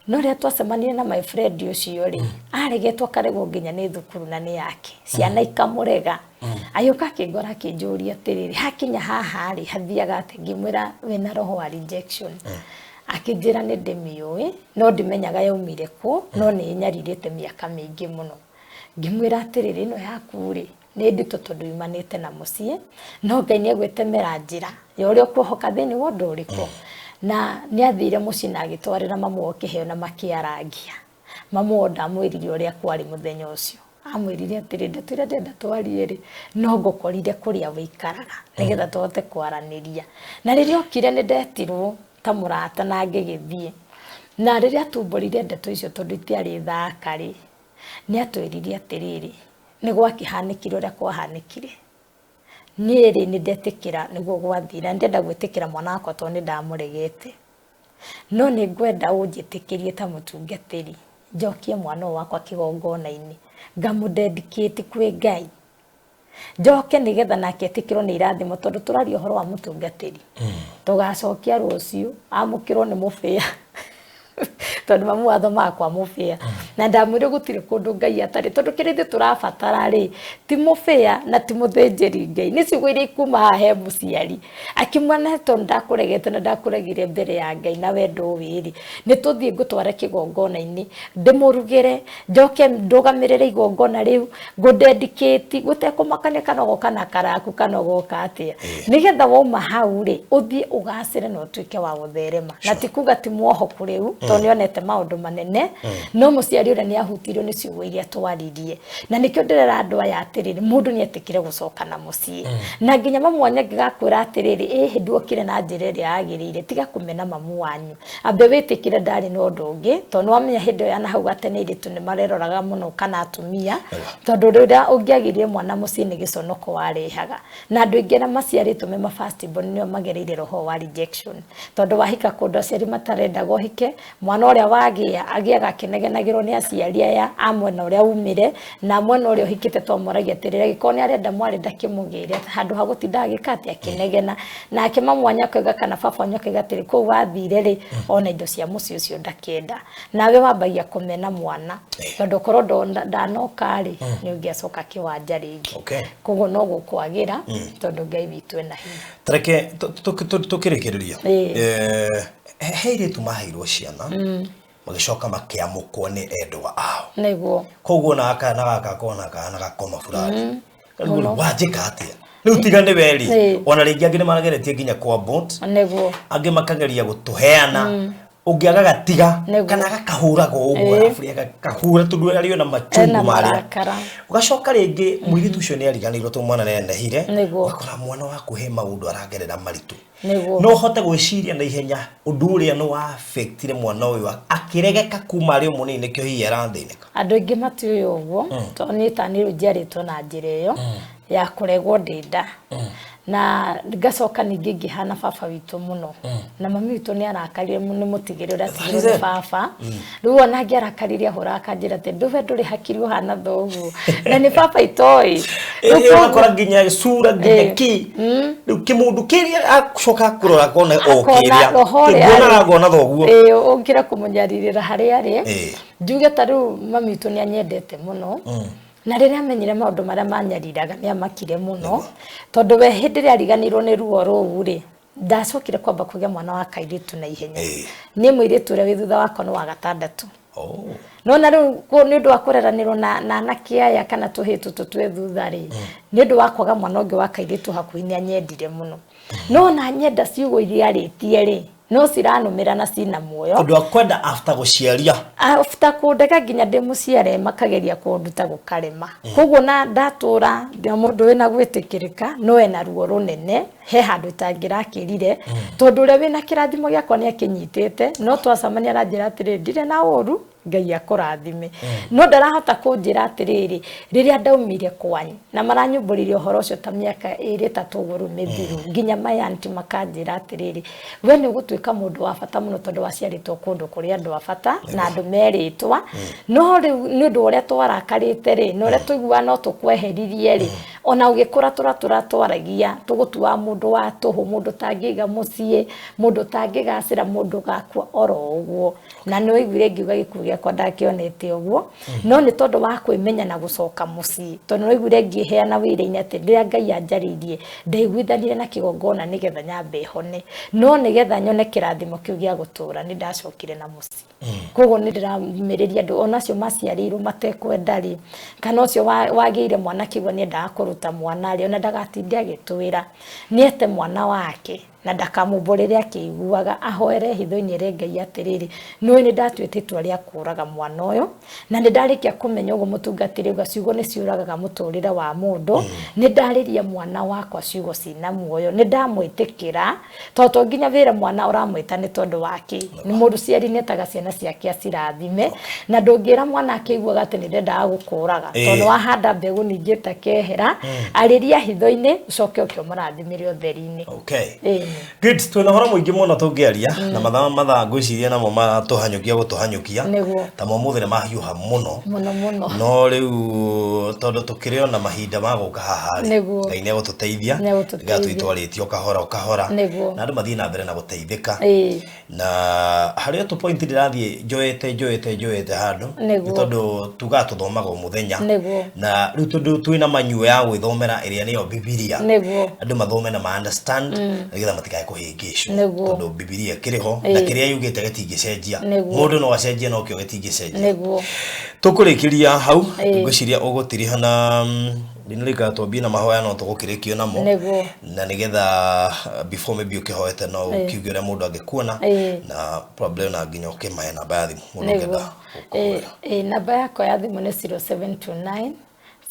No rĩrĩa twacemanirie na my friend ũcio rĩ, aregetwo akaregwo nginya nĩ thukuru na nĩ yake, ciana ikamũrega. Agĩũka akĩngora akĩnjũria atĩrĩrĩ, hakinya haha rĩ, hathiaga atĩa? Ngĩmwĩra wĩna roho wa rejection. Akĩnjĩra nĩ ndĩmĩũĩ, no ndimenyaga yaumire kũ, no nĩ ĩnyarirĩte mĩaka mĩingĩ mũno. Ngĩmwĩra atĩrĩrĩ, ĩno yaku rĩ, nĩ nditũ tondũ yumanĩte na mũciĩ, no Ngai nĩ egwĩtemera njĩra ya ũrĩa ũkuohoka thĩinĩ wa ũndũ ũrĩkũ. Na nĩ athire mũciĩ na agĩtwarĩra mamu wao kĩheo na makĩarangia. Mamu wao ndamwĩrire ũrĩa kwarĩ mũthenya ũcio. Amwĩrire atĩrĩ, ndeto iria ndĩrenda twarie rĩ, no ngũkorire kũrĩa wĩikaraga nĩgetha tũhote kwaranĩria. Na rĩrĩa okire nĩ ndetirwo ta mũrata na ngĩgĩthiĩ. Na rĩrĩa atumbũrire ndeto icio tondũ itiarĩ thaka rĩ, nĩ atwĩrire atĩrĩrĩ, nĩ gwakĩhanĩkire ũrĩa kwahanĩkire. Niĩ rĩ nĩ ndetĩkĩra nĩguo gwathire, na ndĩrenda gwĩtĩkĩra mwana wakwa tondũ nĩ ndamũregete. No nĩ ngwenda ũnjĩtĩkĩrie ta mũtungatĩri, njokie mwana ũyũ wakwa kĩgongona-inĩ, ngamũdedicate kwĩ Ngai. Njoke nĩgetha nake etĩkĩrwo nĩ irathimo tondũ tũraria ũhoro wa mũtungatĩri. Tũgacokia rũciũ amũkĩrwo nĩ mũbĩa. Tondũ mamu wathomaga kwa mũbĩa. Na ndamwĩrire gũtirĩ kũndũ Ngai atarĩ, tondũ kĩrĩa ithuĩ tũrabatara rĩ, ti mũbĩa na ti mũthĩnjĩri Ngai. Nĩ ciugo iria ikuma haha he mũciari. Akĩmwĩra tondũ ndakũregete na ndakũregire mbere ya Ngai na wendo ũyũ rĩ, nĩ tũthiĩ ngũtware kĩgongona-inĩ, ndĩmũrugĩre, njoke ndũgamĩrĩre igongona rĩu, ngũdedicate, gũtekũmakania kana ũgoka na karaku kana ũgoka atĩa. Nĩgetha wauma hau rĩ, ũthiĩ ũgacĩre na ũtuĩke wa gũtherema. Na ti kuga ti mwohoku rĩu, tondũ nĩonete maũndũ manene, no mũciari ũrĩa nĩahutirio nĩ ciugo iria twaririe. Na nĩkĩo ndĩrera andũ aya atĩrĩrĩ, mũndũ nĩetĩkĩre gũcoka na mũciĩ. Na nginya mamu wanyu angĩgakwĩra atĩrĩrĩ, ĩhĩ nduokire na njĩra ĩrĩa yagĩrĩire, tiga kũmena mamu wanyu. Ambe wĩtĩkĩre ndarĩ na ũndũ ũngĩ, tondũ nĩwamenya hĩndĩ ĩyo ya nahau gatene airĩtu nĩmareroraga mũno kana atumia, tondũ rĩrĩa ũngĩagĩire mwana mũciĩ nĩ gĩconoko warehaga. Na andũ aingĩ arĩa maciarĩtwo me ma first born nĩo magereire roho wa rejection. Tondũ wahika kũndũ aciari matarendaga ũhike, mwana ũrĩa wagĩa agĩaga akĩnegenagĩrwo nĩ aciari aya a mwena ũrĩa umire na mwena ũrĩa ũhikĩte twamoragia atĩrĩrĩ angĩkorwo nĩ arenda mwarĩ ndakĩmũgĩre handũ ha gũtinda agĩka atĩ akĩnegena. Nake mamu wanyu akauga kana baba wanyu akauga atĩrĩ kũu wathire rĩ ona indo cia mũciĩ ũcio ndakĩenda, nawe wambagia kũmena mwana tondũ okorwo ndanoka rĩ nĩ ũngĩacoka kĩwanja rĩngĩ. Koguo no gũkwagĩra tondũ Ngai witũ ena hinya. Tareke tũkĩrĩkĩrĩria, he airĩtu maheirwo ciana magĩcoka makĩamũkwo nĩ endwa ao. Nĩguo. Koguo na kana gaka kona kana gakoma fulani rĩu wanjĩka atĩa rĩu tiga nĩ weri ona rĩngĩ angĩ nĩ marageretie nginya kwa bot. Nĩguo. Angĩ makageria gũtũheana ũngĩ agagatiga kana agakahũraga ũguo arabu agakahũra tondũ arĩ ona machungu marĩa. Ũgacoka rĩngĩ mũirĩtu ũcio nĩ ariganĩirwo tondũ mwana nĩanenehire, ũgakora mwana waku he maũndũ aragerera maritũ. No ũhote gwĩciria na ihenya ũndũ ũrĩa nĩ wa affectire mwana ũyũ akĩregeka kuma arĩ o mũnini nĩkĩo hihi arathĩnĩka. Andũ aingĩ matiũĩ ũguo tondũ niĩ ta niĩ rĩu njiarĩtwo na njĩra ĩyo ya kũregwo ndĩ nda. Na ngacoka ningĩ ngĩhana baba witũ mũno. Na mami witũ nĩ arakarire nĩ mũtigĩrĩ ũrĩa atigirwo nĩ baba. Rĩu ona angĩarakarire ahũraga akanjĩra atĩ ndũwe ndũrĩ hakiri ũhana thoguo. Na nĩ baba itoĩ. Ũgakora nginya cura nginya kĩ. Rĩu kĩmũndũ kĩrĩa acoka kũrora akona o kĩrĩa. Kĩngĩona aragona thoguo. Ũngĩra kũmũnyarirĩra harĩa arĩ. Njuge ta rĩu mami witũ nĩ anyendete mũno. Na rĩrĩa amenyire maũndũ marĩa manyariraga nĩ amakire mũno tondũ we hĩndĩ ĩrĩa ariganĩirwo nĩ ruo rũu rĩ ndacokire kwamba kũgĩa mwana wa kairĩtu na ihenya. Niĩ mũirĩtu ũrĩa wĩ thutha wakwa nĩ wa gatandatũ. No na rĩu nĩ ũndũ wa kũreranĩrwo na anake aya kana tũhĩĩ tũtũ twĩ thutha rĩ nĩ ũndũ wa kwaga mwana ũngĩ wa kairĩtu hakuhĩ nĩ anyendire mũno. No na anyenda ciugo iria arĩtie rĩ no ciranũmĩra na cina muoyo tondũ akwenda after gũciaria after kũndega nginya ndĩmũciare makageria kũnduta gũkarema. Koguo na ndatũra ndĩ mũndũ wĩna gwĩtĩkĩrĩka no ena ruo rũnene he handũ itangĩrakĩrire tondũ ũrĩa wĩna kĩrathimo gĩakwa nĩ akĩnyitĩte no twacemania aranjĩra atĩrĩrĩ ndirĩ na ũru Ngai akũrathime. No ndarahota kũnjĩra atĩrĩrĩ rĩrĩa ndaumire kwanyu na maranyumbũrire ũhoro ũcio ta mĩaka ĩrĩ ĩtatũ ũguo rĩu mĩthiru nginya my aunty makanjĩra atĩrĩrĩ we nĩ ũgũtuĩka mũndũ wa bata mũno tondũ waciarĩtwo kũndũ kũrĩ andũ a bata na andũ merĩtwa. No rĩu nĩ ũndũ ũrĩa twarakarĩte rĩ na ũrĩa tũiguaga no tũkweheririe rĩ ona ũgĩkũra tũratwaragia tũgũtuaga mũndũ wa tũhũ mũndũ ũtangĩiga mũciĩ mũndũ ũtangĩgacĩra mũndũ ũgakua oro ũguo. Na nĩ waiguire ngiuga gĩkuũ gĩakwa ndakĩonete ũguo no nĩ tondũ wa kwĩmenya na gũcoka mũciĩ tondũ nĩ waiguire ngĩheana wĩra-inĩ atĩ rĩrĩa Ngai anjarĩirie ndaiguithanire na kĩgongona nĩgetha nyambe hone no nĩgetha nyone kĩrathimo kĩu gĩa gũtũra nĩ ndacokire na mũciĩ. Koguo nĩ ndĩramĩrĩria andũ ona acio maciarĩirwo matekwenda rĩ kana ũcio wagĩire mwana akĩigua nĩ endaga kũruta mwana rĩ ona ndagatinde agĩtwĩra nĩete mwana wake na ndakamumbũrĩre akĩiguaga ahoere hitho-inĩ ere Ngai atĩrĩrĩ nĩũĩ nĩ ndatuĩte itua rĩa kũraga mwana ũyũ na nĩ ndarĩkia kũmenya ũguo mũtungatĩri auga ciugo nĩ ciũragaga mũtũrĩre wa mũndũ nĩ ndarĩria mwana wakwa ciugo cina muoyo nĩ ndamwĩtĩkĩra tondũ to nginya wĩre mwana ũramwĩta nĩ tondũ wake nĩ mũndũ ciari nĩetaga ciana ciake acirathime na ndũngĩra mwana akĩiguaga atĩ nĩ ndendaga gũkũraga tondũ wahanda mbegũ ningĩ ĩtakehera arĩria hitho-inĩ ũcoke ũke ũmũrathimĩre ũtheri-inĩ. Good, twĩna ũhoro mũingĩ mũno tũngĩaria na mathaa ngwĩciria namo matũhanyũkia gũtũhanyũkia ta mũthĩ nĩ mahiũha mũno mũno mũno no rĩu tondũ tũkĩrĩ ona mahinda ma gũka haha rĩ Ngai nĩ egũtũteithia nĩgetha tũitwarĩtie o kahora o kahora na andũ mathiĩ na mbere na gũteithĩka na harĩ o tũ point ndĩrathiĩ njoete handũ nĩ tondũ tugaga tũthomaga o mũthenya na rĩu tondũ twĩna manyuo ya gwĩthomera ĩrĩa nĩyo Bibilia andũ mathome na ma understand nĩgetha matikae kũhĩngĩcwo tondũ Bibilia ĩkĩrĩ ho na kĩrĩa yugĩte gĩtingĩcenjia mũndũ no acenjie no kĩo gĩtingĩcenjia. Tũkũrĩkĩria hau ngwĩciria ũgũtiriha na ndinarika twambie na mahoya no tũgũkĩrĩkio namo na nĩgetha before maybe ũkĩhoete no ũkiuge ũrĩa mũndũ angĩkuona na probably na nginya ũkĩmahe namba ya thimũ mũndũ angĩenda gũkũhũrĩra. Namba yakwa ya thimũ nĩ 0729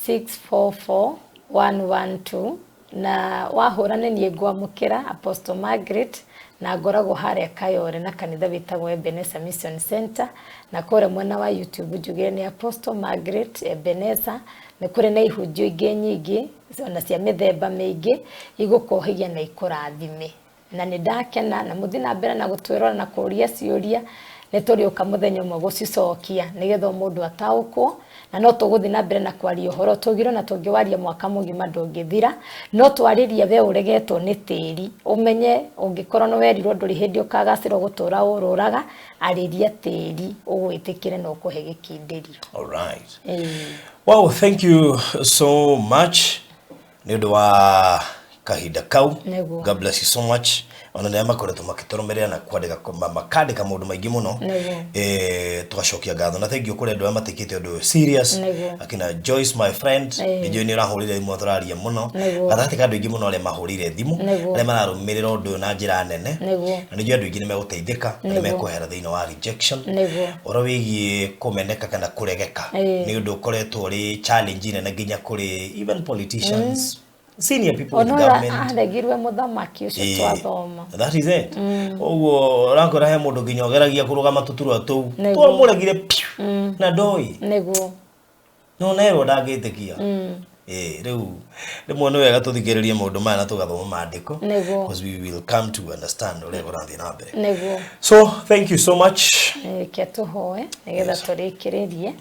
644 112 na wahũra nĩ niĩ ngwamũkĩra Apostle Margaret na ngoragwo harĩa Kayore na kanitha wĩtagwo Ebenezer Mission Center na kũrĩa mwena wa YouTube njugire nĩ Apostle Margaret Ebenezer nĩ kũrĩ na ihunjio ingĩ nyingĩ ona cia mĩthemba mĩingĩ igũkũhĩgia na ikũrathime na nĩ ndakena na mũthiĩ na mbere na gũtwĩrora na kũria ciũria Nĩ tũrĩũka mũthenya ũmwe gũcicokia nĩgetha o mũndũ ataũkwo, na no tũgũthiĩ na mbere na kwaria ũhoro tũgirwo na tũngĩwaria mwaka mũgima ndũngĩthira. No twarĩria we ũregetwo nĩ tĩri, ũmenye ũngĩkorwo nĩ werirwo ndũrĩ hĩndĩ ũkagacĩra, ũgũtũra ũrũraga, arĩria tĩri ũgwĩtĩkĩre na ũkũhe gĩkindĩrio. All right. Ĩĩ. Wow, thank you so much nĩ ũndũ wa kahinda kau. Nĩguo. God bless you so much. Ona nĩ makoretwo makĩtũrũmĩrĩra na kwandĩka, makandĩka maũndũ maingĩ mũno. Tũgacokia ngatho na thank you kũrĩ andũ arĩa matekĩte ũndũ ũyũ serious. Akina Joyce, my friend, nĩ njũĩ nĩ ũrahũrire thimũ, tũraria mũno. Gatagatĩ ka andũ aingĩ mũno arĩa mahũrire thimũ, arĩa mararũmĩrĩra ũndũ ũyũ na njĩra nene, na nĩ njũĩ andũ aingĩ nĩ megũteithĩka na nĩ mekwehera thĩinĩ wa rejection. Ũhoro wĩgiĩ kũmeneka kana kũregeka nĩ ũndũ ũkoretwo ũrĩ challenge nene nginya kũrĩ even politicians, senior people in Ona government. Aregirwe mũthamaki ũcio twathoma. That is it. Ũguo ũrakora he mũndũ nginya ũgeragia kũrũgama tũturwa tũu, twamũregire piu na ndoi. No nerwo ndangĩtĩkia. Ĩĩ, rĩu rĩmwe nĩ wega tũthikĩrĩrie maũndũ maya na tũgathoma maandĩko, because we will come to understand ũrĩa kũrathiĩ na mbere. So thank you so much. Reke tũhoe nĩgetha tũrĩkĩrĩrie.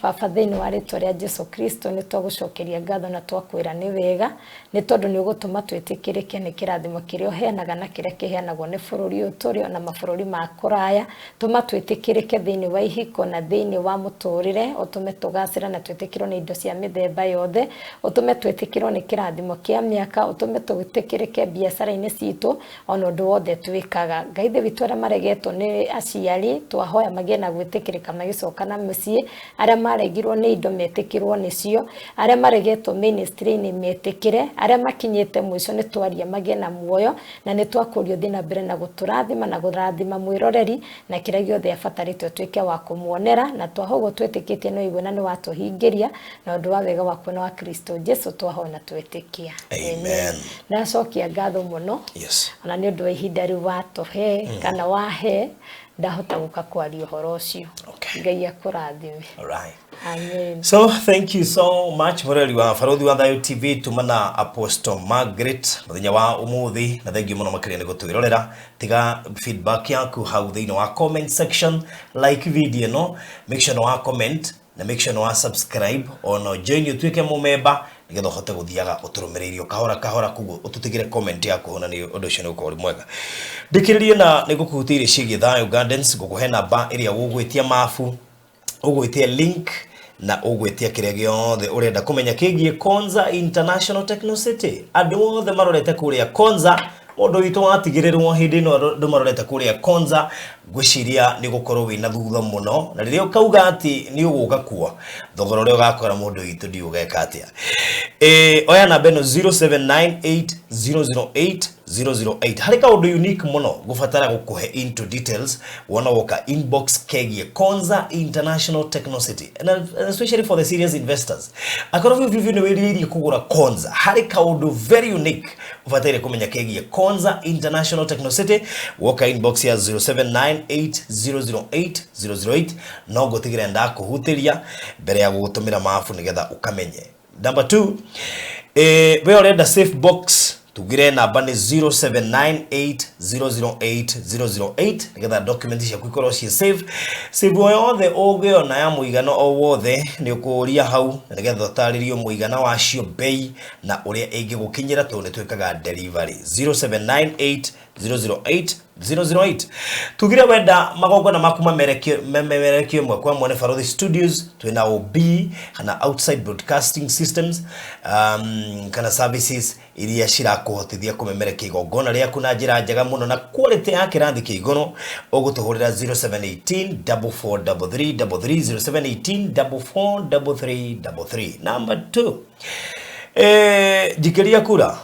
Baba, thĩinĩ wa rĩtwa rĩa Jesu Kristo, nĩ twagũcokeria ngatho na twakwĩra nĩ wega, nĩ tondũ nĩ ũgũtũma twĩtĩkĩrĩke nĩ kĩrathimo kĩrĩa ũheanaga na kĩrĩa kĩheanagwo nĩ bũrũri ũyũ tũrĩ ona mabũrũri ma kũraya. Tũma twĩtĩkĩrĩke thĩinĩ wa ihiko na thĩinĩ wa mũtũrĩre, ũtũme tũgacĩre na twĩtĩkĩrwo nĩ indo cia mĩthemba yothe, ũtũme twĩtĩkĩrwo nĩ kĩrathimo kĩa mĩaka, ũtũme twĩtĩkĩrĩke biacara-inĩ citũ ona ũndũ wothe twĩkaga. Ngai Ithe witũ, arĩa maregetwo nĩ aciari twahoya magĩe na gwĩtĩkĩrĩka magĩcoka na mũciĩ, arĩa maregirwo nĩ indo metĩkĩrwo nĩcio, arĩa maregetwo ministry-inĩ metĩkĩre, arĩa makinyĩte mũico nĩ twaria magĩe na muoyo, na nĩ twakũria ũthiĩ na mbere na gũtũrathima na gũrathima mwĩroreri na kĩrĩa gĩothe abatarĩte ũtuĩke wa kũmuonera, na twahogo twĩtĩkĩtie no igue na nĩ watũhingĩria na ũndũ wa wega waku na wa Kristo Jesu twahoya na twĩtĩkia. Amen. Ndacokia ngatho mũno ona nĩ ũndũ wa ihinda rĩu watũhe kana wahe ndahota gũka kwaria ũhoro ũcio. Ngai akũrathime. All right. Amen. So thank you so much, mũreri wa Barothi wa Thayo TV, tumana Apostle Margaret mũthenya wa ũmũthĩ, na thank you mũno makĩria nĩ gũtwĩrorera. Tiga feedback yaku hau thĩinĩ wa comment section, like video ĩno, make sure nĩ wa comment na make sure nĩ wa subscribe, ona join ũtuĩke mũmemba nĩgetha ũhote gũthiaga ũtũrũmĩrĩirie kahora kahora. Koguo ũtũtigĩre comment yaku, ona nĩ ũndũ ũcio nĩ ũgũkorwo ũrĩ mwega. Ndĩkĩrĩrie na nĩ ngũkũhutĩirie ciĩgiĩ Thayo Gardens, ngũkũhe namba ĩrĩa ũgũgwĩtia mabu, ũgwĩtia link na ũgwĩtia kĩrĩa gĩothe ũrenda kũmenya kĩgiĩ Konza International Techno City. Andũ othe marorete kũrĩa Konza, mũndũ witũ watigĩrĩrwo hĩndĩ ĩno, andũ marorete kũrĩa Konza, ngwĩciria nĩ gũkorwo wĩna thutha mũno, na rĩrĩa ũkauga atĩ nĩ ũgũka kuo, thogora ũrĩa ũgakora mũndũ witũ ndiũ ũgeka atĩa. Oya namba ĩno, 0798 008 008. Harĩ kaũndũ unique mũno ngũbatara gũkũhe into details wona woka inbox kegie Konza International Techno City, and especially for the serious investors. Akorwo biũ biũ nĩ wĩrirĩirie kũgũra Konza, harĩ kaũndũ very unique ũbataire kũmenya kegie Konza International Techno City. Woka inbox ya 0798 008 008, no ngũtigĩra ndakũhutĩria mbere ya gũgũtũmĩra mabu nĩgetha ũkamenye. Number 2, we ũrenda safe box, tugire namba nĩ 0798 008 008 nĩgetha document ciaku ikorwo ciĩ safe. Safe o yothe ũngĩona ya mũigana o wothe nĩ ũkũria hau na nĩgetha ũtarĩrio mũigana wacio, bei na ũrĩa ĩngĩgũkinyĩra, tondũ nĩ twĩkaga delivery. 0798 008 008. Tugire wenda magongona maku mamemerekio ĩmwe kwa ĩmwe nĩ Barothi Studios, twĩna OB kana outside broadcasting systems, kana services iria cirakũhotithia kũmemerekia igongona rĩaku na njĩra njega mũno na quality ya kĩrathi kĩa igũrũ. Ũgũtũhũrĩra 0718 4433 33, 0718 4433 33. Number 2, njikĩria kura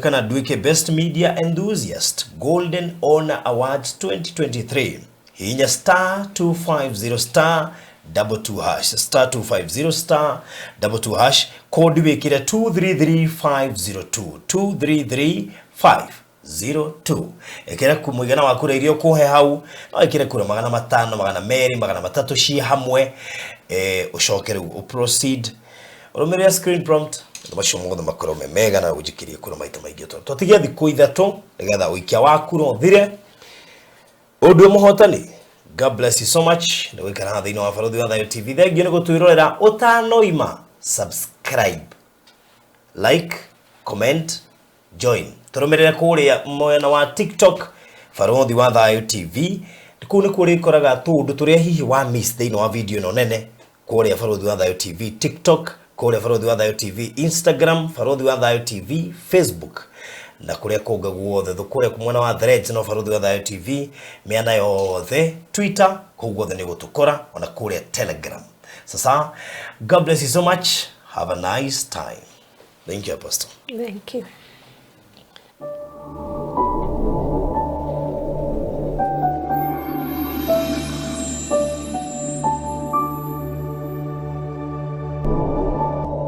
kana nduĩke Best Media Enthusiast Golden Honor Awards 2023. Hihinya star 250 star 22 hash, star 250 star 22 hash, code wĩkĩre 233502, 233502. Ĩkĩra ku mũigana wa kura iria ũkũhe hau, no ĩkĩre kura 500, 200, 300 ciĩ hamwe. Ũcoke rĩu ũproceed, ũrũmĩrĩre screen prompt, maũndũ macio mothe makorwo me mega na ũnjikĩrie kura maita maingĩ, tondũ twatigia thikũ 3 nĩgetha ũikia wa kura ũthire. Ũndũ mũhotani God bless you so much. Nĩ gũikara haha thĩinĩ wa Barũthi wa Thayũ TV. Thengiũ nĩ gũtwĩrorera. Ũtanoima, subscribe, like, comment, join. Tũrũmĩrĩre kũrĩa mwena wa TikTok, Barũthi wa Thayũ TV. Kũu nĩkuo ũrĩkoraga tũũndũ tũrĩa hihi wa miss thĩinĩ wa video ĩno nene. Kũrĩa Barũthi wa Thayũ TV TikTok, kũrĩa Barũthi wa Thayũ TV Instagram, Barũthi wa Thayũ TV Facebook, na kũrĩa kũngĩ guothe. Kũrĩa mwena wa Threads no Barũthi wa Thayũ TV, mĩena yothe, Twitter, kũu guothe nĩ gũtũkora, ona kũrĩa Telegram. Sasa, God bless you so much. Have a nice time. Thank you, Apostle. Thank you.